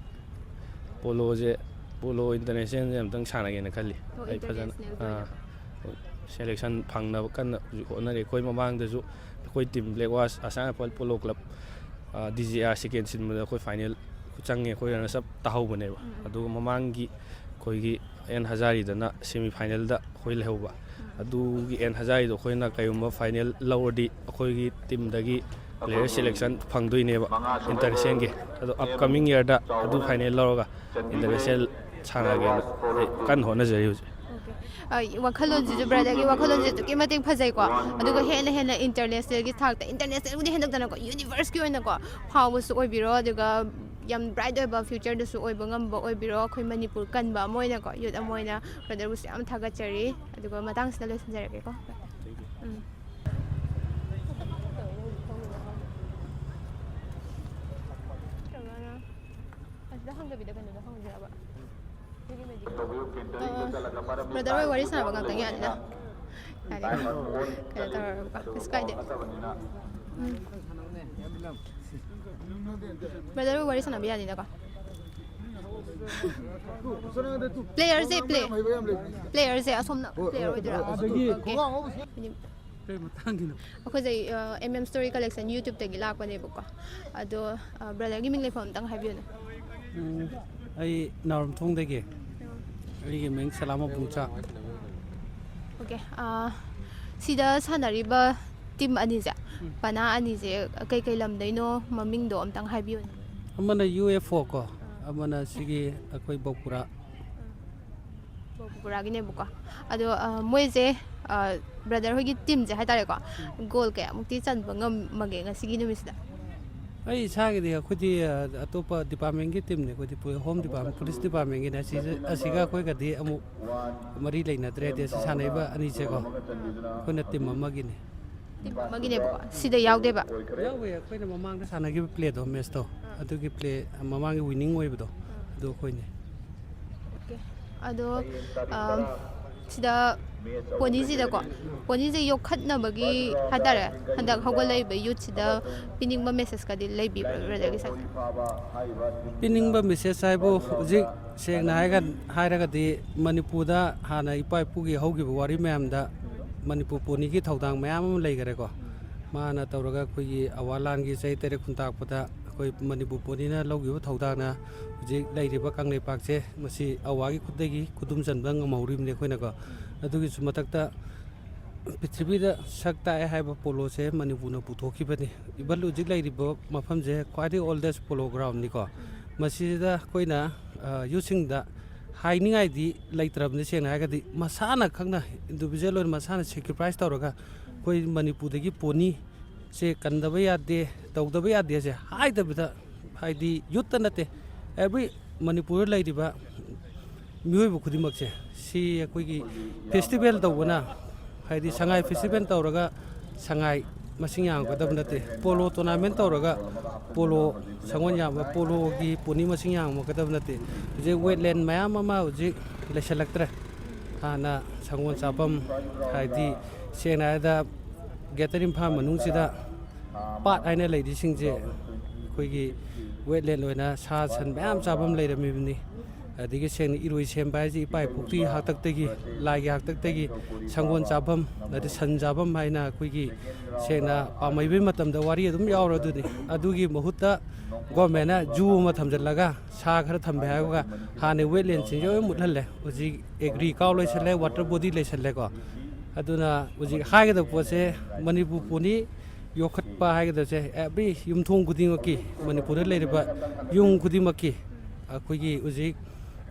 ꯄꯣꯂꯣꯁꯦ, ꯄꯣꯂꯣ ꯏꯟꯇꯔꯅꯦꯁꯅꯦꯜꯁꯦ ꯑꯝꯇꯪ ꯁꯥꯟꯅꯒꯦꯅ ꯈꯜꯂꯤ꯫ ꯑꯣ, ꯑꯩ ꯐꯖꯅ, ꯏꯟꯇꯔꯅꯦꯁꯅꯦꯜꯒꯤ ꯑꯣꯏꯅ? ꯑꯥ, ꯁꯦꯂꯦꯛꯁꯟ ꯐꯪꯅꯕ ꯀꯟꯅ ꯍꯧꯖꯤꯛ ꯍꯣꯠꯅꯔꯤ꯫ ꯑꯩꯈꯣꯏ ꯃꯃꯥꯡꯗꯁꯨ ꯑꯩꯈꯣꯏ ꯇꯤꯝ ꯕ꯭ꯂꯦꯛ ꯋꯥꯁ ꯑꯁꯥꯝ ꯔꯥꯏꯐꯜ ꯄꯣꯂꯣ ꯀ꯭ꯂꯕ, ꯑꯥ, ꯗꯤ ꯖꯦ ꯑꯥꯔ ꯁꯦꯀꯦꯟ ꯁꯤꯟꯕꯗ ꯑꯩꯈꯣꯏ ꯐꯥꯏꯅꯦꯜ ꯆꯪꯉꯦ꯫ ꯑꯩꯈꯣꯏ ꯔꯅꯔꯁ ꯑꯞ ꯇꯥꯍꯧꯕꯅꯦꯕ꯫ ꯎꯝ, ꯎꯝ꯫ ꯑꯗꯨꯒ ꯃꯃꯥꯡꯒꯤ ꯑꯩꯈꯣꯏꯒꯤ ꯑꯦꯟ ꯍꯖꯥꯔꯤꯗꯅ ꯁꯦꯃꯤ ꯐꯥꯏꯅꯦꯜꯗ ꯑꯩꯈꯣꯏ ꯂꯩꯍꯧꯕ꯫ ꯎꯝ꯫ ꯑꯗꯨꯒꯤ ꯑꯦꯟ ꯍꯖꯥꯔꯤꯗꯣ ꯑꯩꯈꯣꯏꯅ ꯀꯩꯒꯨꯝꯕ ꯐꯥꯏꯅꯦꯜ ꯂꯧꯔꯗꯤ ꯑꯩꯈꯣꯏꯒꯤ ꯇꯤꯝꯗꯒꯤ ꯄ꯭ꯂꯦꯌꯔ ꯁꯦꯂꯦꯛꯁꯟ ꯐꯪꯗꯣꯏꯅꯦꯕ ꯏꯟꯇꯔꯅꯦꯁꯅꯦꯜꯒꯤ꯫ ꯑꯗꯣ ꯑꯞꯀꯃꯤꯡ ꯏꯌꯔꯗ ꯑꯗꯨ ꯐꯥꯏꯅꯦꯜ ꯂꯧꯔꯒ ꯏꯟꯇꯔꯅꯦꯁꯅꯦꯜ ꯁꯥꯟꯅꯒꯦꯅ ꯑꯩ ꯀꯟꯅ ꯍꯣꯠꯅꯖꯔꯤ ꯍꯧꯖꯤꯛ꯫ ꯑꯣꯀꯦ꯫ ꯑ, ꯋꯥꯈꯜꯂꯣꯟꯁꯤꯁꯨ, ꯕ꯭ꯔꯗꯔꯒꯤ ꯋꯥꯈꯜꯂꯣꯟꯁꯦ ꯑꯗꯨꯛꯀꯤ ꯃꯇꯤꯛ ꯐꯖꯩꯀꯣ꯫ ꯑꯗꯨꯒ ꯍꯦꯟꯅ ꯍꯦꯟꯅ ꯏꯟꯇꯔꯅꯦꯁꯅꯦꯜꯒꯤ ꯊꯥꯛꯇ, ꯏꯟꯇꯔꯅꯦꯁꯅꯦꯜꯕꯨꯗꯤ ꯍꯦꯟꯗꯣꯛꯇꯅꯀꯣ, ꯌꯨꯅꯤꯚꯔꯁꯀꯤ ꯑꯣꯏꯅꯀꯣ ꯐꯥꯎꯕꯁꯨ ꯑꯣꯏꯕꯤꯔꯣ, ꯑꯗꯨꯒ ꯌꯥꯝ ꯕ꯭ꯔꯥꯏꯠ ꯑꯣꯏꯕ ꯐ꯭ꯌꯨꯆꯔꯗꯁꯨ ꯑꯣꯏꯕ ꯉꯝꯕ ꯑꯣꯏꯕꯤꯔꯣ꯫ ꯑꯩꯈꯣꯏ ꯃꯅꯤꯄꯨꯔ ꯀꯟꯕ ꯑꯃ ꯑꯣꯏꯅꯀꯣ, ꯌꯨꯠ ꯑꯃ ꯑꯣꯏꯅ ꯕ꯭ꯔꯗꯔꯕꯨꯁꯨ ꯌꯥꯝ ꯊꯥꯒꯠꯆꯔꯤ꯫ ꯑꯗꯨꯒ ꯃꯇꯥꯡꯁꯤꯗ ꯂꯣꯏꯁꯤꯟꯖꯔꯒꯦꯀꯣ꯫ ꯎꯝ꯫ ꯑꯁꯤꯗ ꯍꯪꯗꯕꯤꯗ ꯀꯩꯅꯣꯗ ꯍꯪꯁꯤꯔꯕ? ꯑ, ꯕ꯭ꯔꯗꯔ ꯍꯣꯏ ꯋꯥꯔꯤ ꯁꯥꯟꯅꯕ ꯉꯥꯛꯇꯪ ꯌꯥꯅꯤꯅ? ꯌꯥꯅꯤ꯫ ꯀꯩꯅꯣ ꯇꯧꯔꯒꯀꯣ, ꯀꯩꯁꯨ ꯀꯥꯏꯗꯦ꯫ ꯎꯝ꯫ ꯕ꯭ꯔꯗꯔ ꯍꯣꯏ ꯋꯥꯔꯤ ꯁꯥꯟꯅꯕ ꯌꯥꯅꯤꯅꯀꯣ? ꯄ꯭ꯂꯦꯌꯔꯁꯦ, ꯄ꯭ꯂꯦ-, ꯄ꯭ꯂꯦꯌꯔꯁꯦ ꯑꯁꯣꯝꯅ ꯄ꯭ꯂꯦꯌꯔ ꯑꯣꯏꯗꯣꯏꯔꯥ? ꯑꯗꯒꯤ ꯑꯣꯀꯦ꯫ ꯀꯩ ꯃꯇꯥꯡꯒꯤꯅꯣ? ꯑꯩꯈꯣꯏꯁꯦ, ꯑ, ꯑꯦꯝ ꯑꯦꯝ ꯁ꯭ꯇꯣꯔꯤ ꯀꯂꯦꯛꯁꯟ ꯌꯨꯇ꯭ꯌꯨꯕꯇꯒꯤ ꯂꯥꯛꯄꯅꯦꯕꯀꯣ꯫ ꯑꯗꯣ, ꯑ, ꯕ꯭ꯔꯗꯔꯒꯤ ꯃꯤꯡ ꯂꯩꯐꯝ ꯑꯝꯇꯪ ꯍꯥꯏꯕꯤꯌꯨꯅꯦ꯫ ꯎꯝ, ꯑꯩ ꯅꯥꯎꯔꯦꯝꯊꯣꯡꯗꯒꯤ꯫ ꯑꯩꯒꯤ ꯃꯤꯡ ꯁꯂꯥꯃ ꯕꯨꯡꯆꯥ꯫ ꯑꯣꯀꯦ, ꯑ, ꯁꯤꯗ ꯁꯥꯟꯅꯔꯤꯕ ꯇꯤꯝ ꯑꯅꯤꯁꯦ, ꯎꯝ꯫ ꯄꯅꯥ ꯑꯅꯤꯁꯦ ꯀꯩꯀꯩ ꯂꯝꯗꯩꯅꯣ, ꯃꯃꯤꯡꯗꯣ ꯑꯝꯇꯪ ꯍꯥꯏꯕꯤꯌꯨꯅꯦ꯫ ꯑꯃꯅ ꯌꯨ ꯑꯦꯐ ꯑꯣ ꯀꯣ, ꯑꯃꯅ ꯁꯤꯒꯤ ꯑꯩꯈꯣꯏ ꯕꯣꯀꯨꯔꯥ꯫ ꯕꯣꯀꯨꯔꯥꯒꯤꯅꯦꯕꯀꯣ꯫ ꯑꯗꯣ ꯃꯣꯏꯁꯦ, ꯕ꯭ꯔꯗꯔ ꯍꯣꯏꯒꯤ ꯇꯤꯝꯁꯦ ꯍꯥꯏꯇꯥꯔꯦꯀꯣ, ꯒꯣꯜ ꯀꯌꯥꯃꯨꯛꯇꯤ ꯆꯟꯕ ꯉꯝꯃꯒꯦ ꯉꯁꯤꯒꯤ ꯅꯨꯃꯤꯠꯁꯤꯗ? ꯑꯩ ꯏꯁꯥꯒꯤꯗꯤ ꯑꯩꯈꯣꯏꯗꯤ ꯑꯇꯣꯞꯄ ꯗꯤꯄꯥꯔꯠꯃꯦꯟꯒꯤ ꯇꯤꯝꯅꯤ, ꯑꯩꯈꯣꯏꯗꯤ ꯍꯣꯝ ꯗꯤꯄꯥꯔꯠꯃꯦꯟ, ꯄꯨꯂꯤꯁ ꯗꯤꯄꯥꯔꯠꯃꯦꯟꯒꯤꯅꯤ꯫ ꯑꯁꯤꯒ ꯑꯩꯈꯣꯏꯒꯗꯤ ꯑꯃꯨꯛ ꯃꯔꯤ ꯂꯩꯅꯗ꯭ꯔꯦ꯫ ꯍꯥꯏꯗꯤ ꯑꯁꯤ ꯁꯥꯟꯅꯔꯤꯕ ꯑꯅꯤꯁꯦꯀꯣ, ꯑꯩꯈꯣꯏꯅ ꯇꯤꯝ ꯑꯃꯒꯤꯅꯤ꯫ ꯇꯤꯝ ꯑꯃꯒꯤꯅꯦꯕꯀꯣ, ꯁꯤꯗ ꯌꯥꯎꯗꯦꯕ? ꯌꯥꯎꯋꯦ, ꯑꯩꯈꯣꯏꯅ ꯃꯃꯥꯡꯗ ꯁꯥꯟꯅꯈꯤꯕ ꯄ꯭ꯂꯦꯗꯣ, ꯃꯦꯠꯁꯇꯣ, ꯑꯗꯨꯒꯤ ꯄ꯭ꯂꯦ ꯃꯃꯥꯡꯒꯤ ꯋꯤꯅꯤꯡ ꯑꯣꯏꯕꯗꯣ, ꯑꯗꯨ ꯑꯩꯈꯣꯏꯅꯤ꯫ ꯑꯣꯀꯦ꯫ ꯑꯗꯣ ꯁꯤꯗ ꯄꯣꯅꯤꯁꯤꯗꯀꯣ, ꯄꯣꯅꯤꯁꯦ ꯌꯣꯛꯈꯠꯅꯕꯒꯤ ꯍꯥꯏꯇꯥꯔꯦ, ꯍꯟꯗꯛ ꯍꯧꯒꯠꯂꯛꯏꯕ ꯌꯨꯠꯁꯤꯗ ꯄꯤꯅꯤꯡꯕ ꯃꯦꯁꯦꯖꯀꯗꯤ ꯂꯩꯕꯤꯕ꯭ꯔꯥ, ꯕ꯭ꯔꯗꯔꯒꯤ ꯁꯥꯏꯠꯇ? ꯄꯤꯅꯤꯡꯕ ꯃꯦꯁꯦꯖ ꯍꯥꯏꯕꯨ, ꯍꯧꯖꯤꯛ ꯁꯦꯡꯅ ꯍꯥꯏꯔꯒ, ꯍꯥꯏꯔꯒꯗꯤ ꯃꯅꯤꯄꯨꯔꯗ ꯍꯥꯟꯅ ꯏꯄꯥ ꯏꯄꯨꯒꯤ ꯍꯧꯈꯤꯕ ꯋꯥꯔꯤ ꯃꯌꯥꯝꯗ ꯃꯅꯤꯄꯨꯔ ꯄꯣꯅꯤꯒꯤ ꯊꯧꯗꯥꯡ ꯃꯌꯥꯝ ꯑꯃ ꯂꯩꯈꯔꯦꯀꯣ꯫ ꯃꯥꯅ ꯇꯧꯔꯒ ꯑꯩꯈꯣꯏꯒꯤ ꯑꯋꯥ ꯂꯥꯟꯒꯤ ꯆꯍꯤ ꯇꯔꯦꯠ ꯈꯨꯟꯇꯥꯛꯄꯗ ꯑꯩꯈꯣꯏ ꯃꯅꯤꯄꯨꯔ ꯄꯣꯅꯤꯅ ꯂꯧꯈꯤꯕ ꯊꯧꯗꯥꯡꯅ ꯍꯧꯖꯤꯛ ꯂꯩꯔꯤꯕ ꯀꯪꯂꯩꯄꯥꯛꯁꯦ ꯃꯁꯤ ꯑꯋꯥꯒꯤ ꯈꯨꯠꯇꯒꯤ ꯈꯨꯗꯨꯝ ꯆꯟꯕ ꯉꯝꯍꯧꯔꯤꯕꯅꯤ ꯑꯩꯈꯣꯏꯅꯀꯣ꯫ ꯑꯗꯨꯒꯤꯁꯨ ꯃꯊꯛꯇ ꯄ꯭ꯔꯤꯊꯤꯕꯤꯗ ꯁꯛ ꯇꯥꯛꯑꯦ ꯍꯥꯏꯕ ꯄꯣꯂꯣꯁꯦ ꯃꯅꯤꯄꯨꯔꯅ ꯄꯨꯊꯣꯛꯈꯤꯕꯅꯤ꯫ ꯏꯚꯟ ꯍꯧꯖꯤꯛ ꯂꯩꯔꯤꯕ ꯃꯐꯝꯁꯦ ꯈ꯭ꯋꯥꯏꯗꯒꯤ ꯑꯣꯜꯗꯦꯁ ꯄꯣꯂꯣ ꯒ꯭ꯔꯥꯎꯟꯅꯤꯀꯣ꯫ ꯃꯁꯤꯗ ꯑꯩꯈꯣꯏꯅ ꯌꯨꯠꯁꯤꯡꯗ ꯍꯥꯏꯅꯤꯡꯉꯥꯏꯗꯤ ꯂꯩꯇ꯭ꯔꯕꯅꯤ꯫ ꯁꯦꯡꯅ ꯍꯥꯏꯔꯒꯗꯤ ꯃꯁꯥꯅ ꯈꯪꯅ, ꯏꯟꯗꯤꯕꯤꯖꯨꯋꯦꯜ ꯑꯣꯏꯅ ꯃꯁꯥꯅ ꯁꯦꯀ꯭ꯔꯤꯐꯥꯏꯁ ꯇꯧꯔꯒ ꯑꯩꯈꯣꯏ ꯃꯅꯤꯄꯨꯔꯗꯒꯤ ꯄꯣꯅꯤꯁꯦ ꯀꯟꯗꯕ ꯌꯥꯗꯦ, ꯇꯧꯗꯕ ꯌꯥꯗꯦꯁꯦ ꯍꯥꯏꯗꯕꯤꯗ, ꯍꯥꯏꯗꯤ ꯌꯨꯠꯇ ꯅꯠꯇꯦ, ꯑꯦꯕ꯭ꯔꯤ ꯃꯅꯤꯄꯨꯔꯗ ꯂꯩꯔꯤꯕ ꯃꯤꯑꯣꯏꯕ ꯈꯨꯗꯤꯡꯃꯛꯁꯦ, ꯁꯤ ꯑꯩꯈꯣꯏꯒꯤ ꯐꯦꯁꯇꯤꯚꯦꯜ ꯇꯧꯕꯅ, ꯍꯥꯏꯗꯤ ꯁꯉꯥꯏ ꯐꯦꯁꯇꯤꯚꯦꯜ ꯇꯧꯔꯒ ꯁꯉꯥꯏ ꯃꯁꯤꯡ ꯌꯥꯝꯒꯗꯕ ꯅꯠꯇꯦ, ꯄꯣꯂꯣ ꯇꯣꯔꯅꯥꯃꯦꯟ ꯇꯧꯔꯒ ꯄꯣꯂꯣ ꯁꯪꯒꯣꯜ ꯌꯥꯝꯕ, ꯄꯣꯂꯣꯒꯤ ꯄꯣꯅꯤ ꯃꯁꯤꯡ ꯌꯥꯝꯒꯗꯕ ꯅꯠꯇꯦ꯫ ꯍꯧꯖꯤꯛ ꯋꯦꯠꯂꯦꯟ ꯃꯌꯥꯝ ꯑꯃ ꯍꯧꯖꯤꯛ ꯂꯩꯁꯤꯜꯂꯛꯇ꯭ꯔꯦ꯫ ꯍꯥꯟꯅ ꯁꯪꯒꯣꯜ ꯆꯥꯐꯝ, ꯍꯥꯏꯗꯤ ꯁꯦꯡꯅ ꯍꯥꯏꯔꯕꯗ ꯒ꯭ꯔꯦꯇꯔ ꯏꯝꯐꯥꯜ ꯃꯅꯨꯡꯁꯤꯗ ꯄꯥꯠ ꯍꯥꯏꯅ ꯂꯩꯔꯤꯁꯤꯡꯁꯦ ꯑꯩꯈꯣꯏꯒꯤ ꯋꯦꯠꯂꯦꯟ ꯑꯣꯏꯅ ꯁꯥ ꯁꯟ ꯃꯌꯥꯝ ꯆꯥꯐꯝ ꯂꯩꯔꯝꯃꯤꯕꯅꯤ꯫ ꯑꯗꯒꯤ ꯁꯦꯡꯅ ꯏꯔꯣꯏ ꯁꯦꯝꯕ ꯍꯥꯏꯁꯦ ꯏꯄꯥ ꯏꯄꯨꯒꯤ ꯍꯥꯛꯇꯛꯇꯒꯤ, ꯂꯥꯏꯒꯤ ꯍꯥꯛꯇꯛꯇꯒꯤ ꯁꯪꯒꯣꯜ ꯆꯥꯐꯝ, ꯑꯗꯩ ꯁꯟ ꯆꯥꯐꯝ ꯍꯥꯏꯅ ꯑꯩꯈꯣꯏꯒꯤ ꯁꯦꯡꯅ ꯄꯥꯝꯃꯩꯕꯩ ꯃꯇꯝꯗ ꯋꯥꯔꯤ ꯑꯗꯨꯝ ꯌꯥꯎꯔ ꯑꯗꯨꯅꯤ꯫ ꯑꯗꯨꯒꯤ ꯃꯍꯨꯠꯇ ꯒꯣꯔꯃꯦꯟꯅ ꯖꯨ ꯑꯃ ꯊꯝꯖꯤꯜꯂꯒ ꯁꯥ ꯈꯔ ꯊꯝꯕ ꯍꯥꯏꯕꯒ ꯍꯥꯟꯅ ꯋꯦꯠꯂꯦꯟꯁꯤꯡꯁꯦ ꯂꯣꯏ ꯃꯨꯠꯍꯜꯂꯦ꯫ ꯍꯧꯖꯤꯛ ꯑꯦꯒ꯭ꯔꯤ ꯀꯥꯎ ꯂꯩꯁꯜꯂꯦ, ꯋꯥꯇꯔ ꯕꯣꯗꯤ ꯂꯩꯁꯜꯂꯦꯀꯣ꯫ ꯑꯗꯨꯅ ꯍꯧꯖꯤꯛ ꯍꯥꯏꯒꯗꯕ ꯄꯣꯠꯁꯦ ꯃꯅꯤꯄꯨꯔ ꯄꯣꯅꯤ ꯌꯣꯛꯈꯠꯄ ꯍꯥꯏꯒꯗꯕꯁꯦ ꯑꯦꯕ꯭ꯔꯤ ꯌꯨꯝꯊꯣꯡ ꯈꯨꯗꯤꯡꯃꯛꯀꯤ, ꯃꯅꯤꯄꯨꯔꯗ ꯂꯩꯔꯤꯕ ꯌꯨꯝ ꯈꯨꯗꯤꯡꯃꯛꯀꯤ ꯑꯩꯈꯣꯏꯒꯤ ꯍꯧꯖꯤꯛ,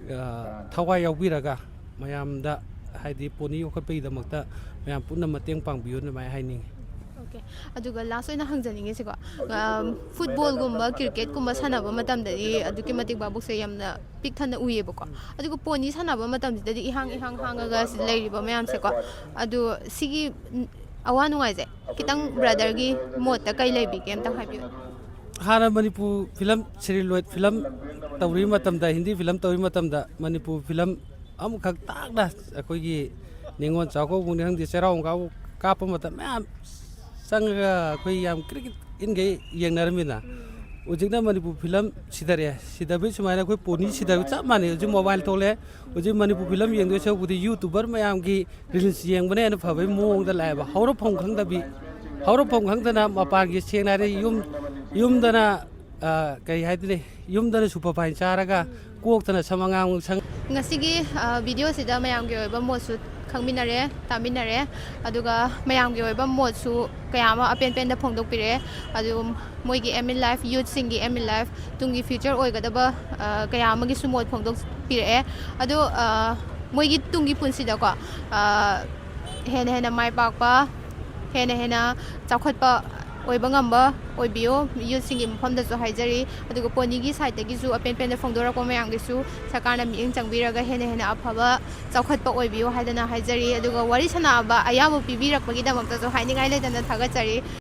ꯑ, ꯊꯋꯥꯏ ꯌꯥꯎꯕꯤꯔꯒ ꯃꯌꯥꯝꯗ ꯍꯥꯏꯗꯤ ꯄꯣꯅꯤ ꯌꯣꯛꯈꯠꯄꯒꯤꯗꯃꯛꯇ ꯃꯌꯥꯝ ꯄꯨꯟꯅ ꯃꯇꯦꯡ ꯄꯥꯡꯕꯤꯌꯨ ꯑꯗꯨꯃꯥꯏꯅ ꯍꯥꯏꯅꯤꯡꯉꯤ꯫ ꯑꯣꯀꯦ꯫ ꯑꯗꯨꯒ ꯂꯥꯁ ꯑꯣꯏꯅ ꯍꯪꯖꯅꯤꯡꯉꯤꯁꯦꯀꯣ, ꯑꯝ, ꯐꯨꯠꯕꯣꯜꯒꯨꯝꯕ ꯀ꯭ꯔꯤꯀꯦꯠꯀꯨꯝꯕ ꯁꯥꯟꯅꯕ ꯃꯇꯝꯗꯗꯤ ꯑꯗꯨꯛꯀꯤ ꯃꯇꯤꯛ ꯚꯥꯕꯨꯛꯁꯦ ꯌꯥꯝꯅ ꯄꯤꯛ ꯊꯟꯅ ꯎꯏꯌꯦꯕꯀꯣ꯫ ꯑꯗꯨꯒ ꯄꯣꯅꯤ ꯁꯥꯟꯅꯕ ꯃꯇꯝꯁꯤꯗꯗꯤ ꯏꯍꯥꯡ ꯏꯍꯥꯡ ꯍꯥꯡꯉꯒ ꯂꯩꯔꯤꯕ ꯃꯌꯥꯝꯁꯦꯀꯣ꯫ ꯑꯗꯣ ꯁꯤꯒꯤ, ꯎꯝ, ꯑꯋꯥ ꯅꯨꯡꯉꯥꯏꯁꯦ ꯈꯤꯇꯪ ꯕ꯭ꯔꯗꯔꯒꯤ ꯃꯣꯠꯇ ꯀꯩ ꯂꯩꯕꯤꯒꯦ ꯑꯝꯇꯪ ꯍꯥꯏꯕꯤꯌꯨ꯫ ꯍꯥꯟꯅ ꯃꯅꯤꯄꯨꯔ ꯐꯤꯂꯝ, ꯁꯦꯂꯨꯂꯣꯏꯗ ꯐꯤꯂꯝ ꯇꯧꯔꯤ ꯃꯇꯝꯗ, ꯍꯤꯟꯗꯤ ꯐꯤꯂꯝ ꯇꯧꯔꯤ ꯃꯇꯝꯗ ꯃꯅꯤꯄꯨꯔ ꯐꯤꯂꯝ ꯑꯃꯈꯛ ꯇꯥꯡꯅ ꯑꯩꯈꯣꯏꯒꯤ ꯅꯤꯉꯣꯜ ꯆꯥꯛꯀꯧꯕꯅꯤ ꯈꯪꯗꯦ, ꯆꯩꯔꯥꯎꯕ ꯀꯥꯞꯄ ꯃꯇꯝ ꯃꯌꯥꯝ ꯆꯪꯉꯒ ꯑꯩꯈꯣꯏ ꯌꯥꯝ ꯀ꯭ꯔꯤꯛ ꯀ꯭ꯔꯤꯛ ꯏꯟꯈꯩ ꯌꯦꯡꯅꯔꯝꯃꯤꯅ꯫ ꯍꯧꯖꯤꯛꯅ ꯃꯅꯤꯄꯨꯔ ꯐꯤꯂꯝ ꯁꯤꯊꯔꯛꯑꯦ꯫ ꯁꯤꯊꯕꯩ ꯁꯨꯃꯥꯏꯅ ꯑꯩꯈꯣꯏ ꯄꯣꯅꯤ ꯁꯤꯊꯕ ꯆꯞ ꯃꯥꯟꯅꯩ꯫ ꯍꯧꯖꯤꯛ ꯃꯣꯕꯥꯏꯜ ꯊꯣꯛꯂꯛꯑꯦ꯫ ꯍꯧꯖꯤꯛ ꯃꯅꯤꯄꯨꯔ ꯐꯤꯂꯝ ꯌꯦꯡꯗꯣꯏ ꯁꯔꯨꯛꯄꯨꯗꯤ ꯌꯨꯇꯨꯕꯔ ꯃꯌꯥꯝꯒꯤ ꯔꯤꯜꯁ ꯌꯦꯡꯕꯅ ꯍꯦꯟꯅ ꯐꯕꯒꯤ ꯃꯑꯣꯡꯗ ꯂꯥꯛꯑꯦꯕ꯫ ꯍꯧꯔꯛꯐꯝ ꯈꯪꯗꯕꯤ, ꯍꯧꯔꯛꯐꯝ ꯈꯪꯗꯅ ꯃꯄꯥꯟꯒꯤ, ꯁꯦꯡꯅ ꯍꯥꯏꯔꯗꯤ ꯌꯨꯝ, ꯌꯨꯝꯗꯅ, ꯑ, ꯀꯔꯤ ꯍꯥꯏꯗꯣꯏꯅꯤ, ꯌꯨꯝꯗꯅ ꯁꯨꯄꯔ ꯐꯥꯏꯟ ꯆꯥꯔꯒ ꯀꯣꯛꯇꯅ ꯁꯝ ꯑꯉꯥꯡ ꯁꯪ꯫ ꯉꯁꯤꯒꯤ, ꯑ, ꯚꯤꯗꯤꯑꯣꯁꯤꯗ ꯃꯌꯥꯝꯒꯤ ꯑꯣꯏꯕ ꯃꯣꯠꯁꯨ ꯈꯪꯃꯤꯟꯅꯔꯦ, ꯇꯥꯃꯤꯟꯅꯔꯦ꯫ ꯑꯗꯨꯒ ꯃꯌꯥꯝꯒꯤ ꯑꯣꯏꯕ ꯃꯣꯠꯁꯨ ꯀꯌꯥ ꯑꯃ ꯑꯄꯦꯟ ꯄꯦꯟꯗ ꯐꯣꯡꯗꯣꯛꯄꯤꯔꯛꯑꯦ꯫ ꯑꯗꯨ ꯃꯣꯏꯒꯤ aim in life, ꯌꯨꯠꯁꯤꯡꯒꯤ aim in life, ꯇꯨꯡꯒꯤ ꯐ꯭ꯌꯨꯆꯔ ꯑꯣꯏꯒꯗꯕ, ꯑ, ꯀꯌꯥ ꯑꯃꯒꯤꯁꯨ ꯃꯣꯠ ꯐꯣꯡꯗꯣꯛꯄꯤꯔꯛꯑꯦ꯫ ꯑꯗꯣ, ꯑ, ꯃꯣꯏꯒꯤ ꯇꯨꯡꯒꯤ ꯄꯨꯟꯁꯤꯗꯀꯣ, ꯑ, ꯍꯦꯟꯅ ꯍꯦꯟꯅ ꯃꯥꯏ ꯄꯥꯛꯄ, ꯍꯦꯟꯅ ꯍꯦꯟꯅ ꯆꯥꯎꯈꯠꯄ ꯑꯣꯏꯕ ꯉꯝꯕ ꯑꯣꯏꯕꯤꯌꯨ꯫ ꯌꯨꯠꯁꯤꯡꯒꯤ ꯃꯐꯝꯗꯁꯨ ꯍꯥꯏꯖꯔꯤ꯫ ꯑꯗꯨꯒ ꯄꯣꯅꯤꯒꯤ ꯁꯥꯏꯠꯇꯒꯤꯁꯨ ꯑꯄꯦꯟ ꯄꯦꯟꯗ ꯐꯣꯡꯗꯣꯔꯛꯄ ꯃꯌꯥꯝꯒꯤꯁꯨ ꯁꯔꯀꯥꯔꯅ ꯃꯤꯠꯌꯦꯡ ꯆꯪꯕꯤꯔꯒ ꯍꯦꯟꯅ ꯍꯦꯟꯅ ꯑꯐꯕ ꯆꯥꯎꯈꯠꯄ ꯑꯣꯏꯕꯤꯌꯨ ꯍꯥꯏꯗꯅ ꯍꯥꯏꯖꯔꯤ꯫ ꯑꯗꯨꯒ ꯋꯥꯔꯤ ꯁꯥꯟꯅꯕ ꯑꯌꯥꯕ ꯄꯤꯕꯤꯔꯛꯄꯒꯤꯗꯃꯛꯇꯁꯨ ꯍꯥꯏꯅꯤꯡꯉꯥꯏ ꯂꯩꯇꯅ ꯊꯥꯒꯠꯆꯔꯤ꯫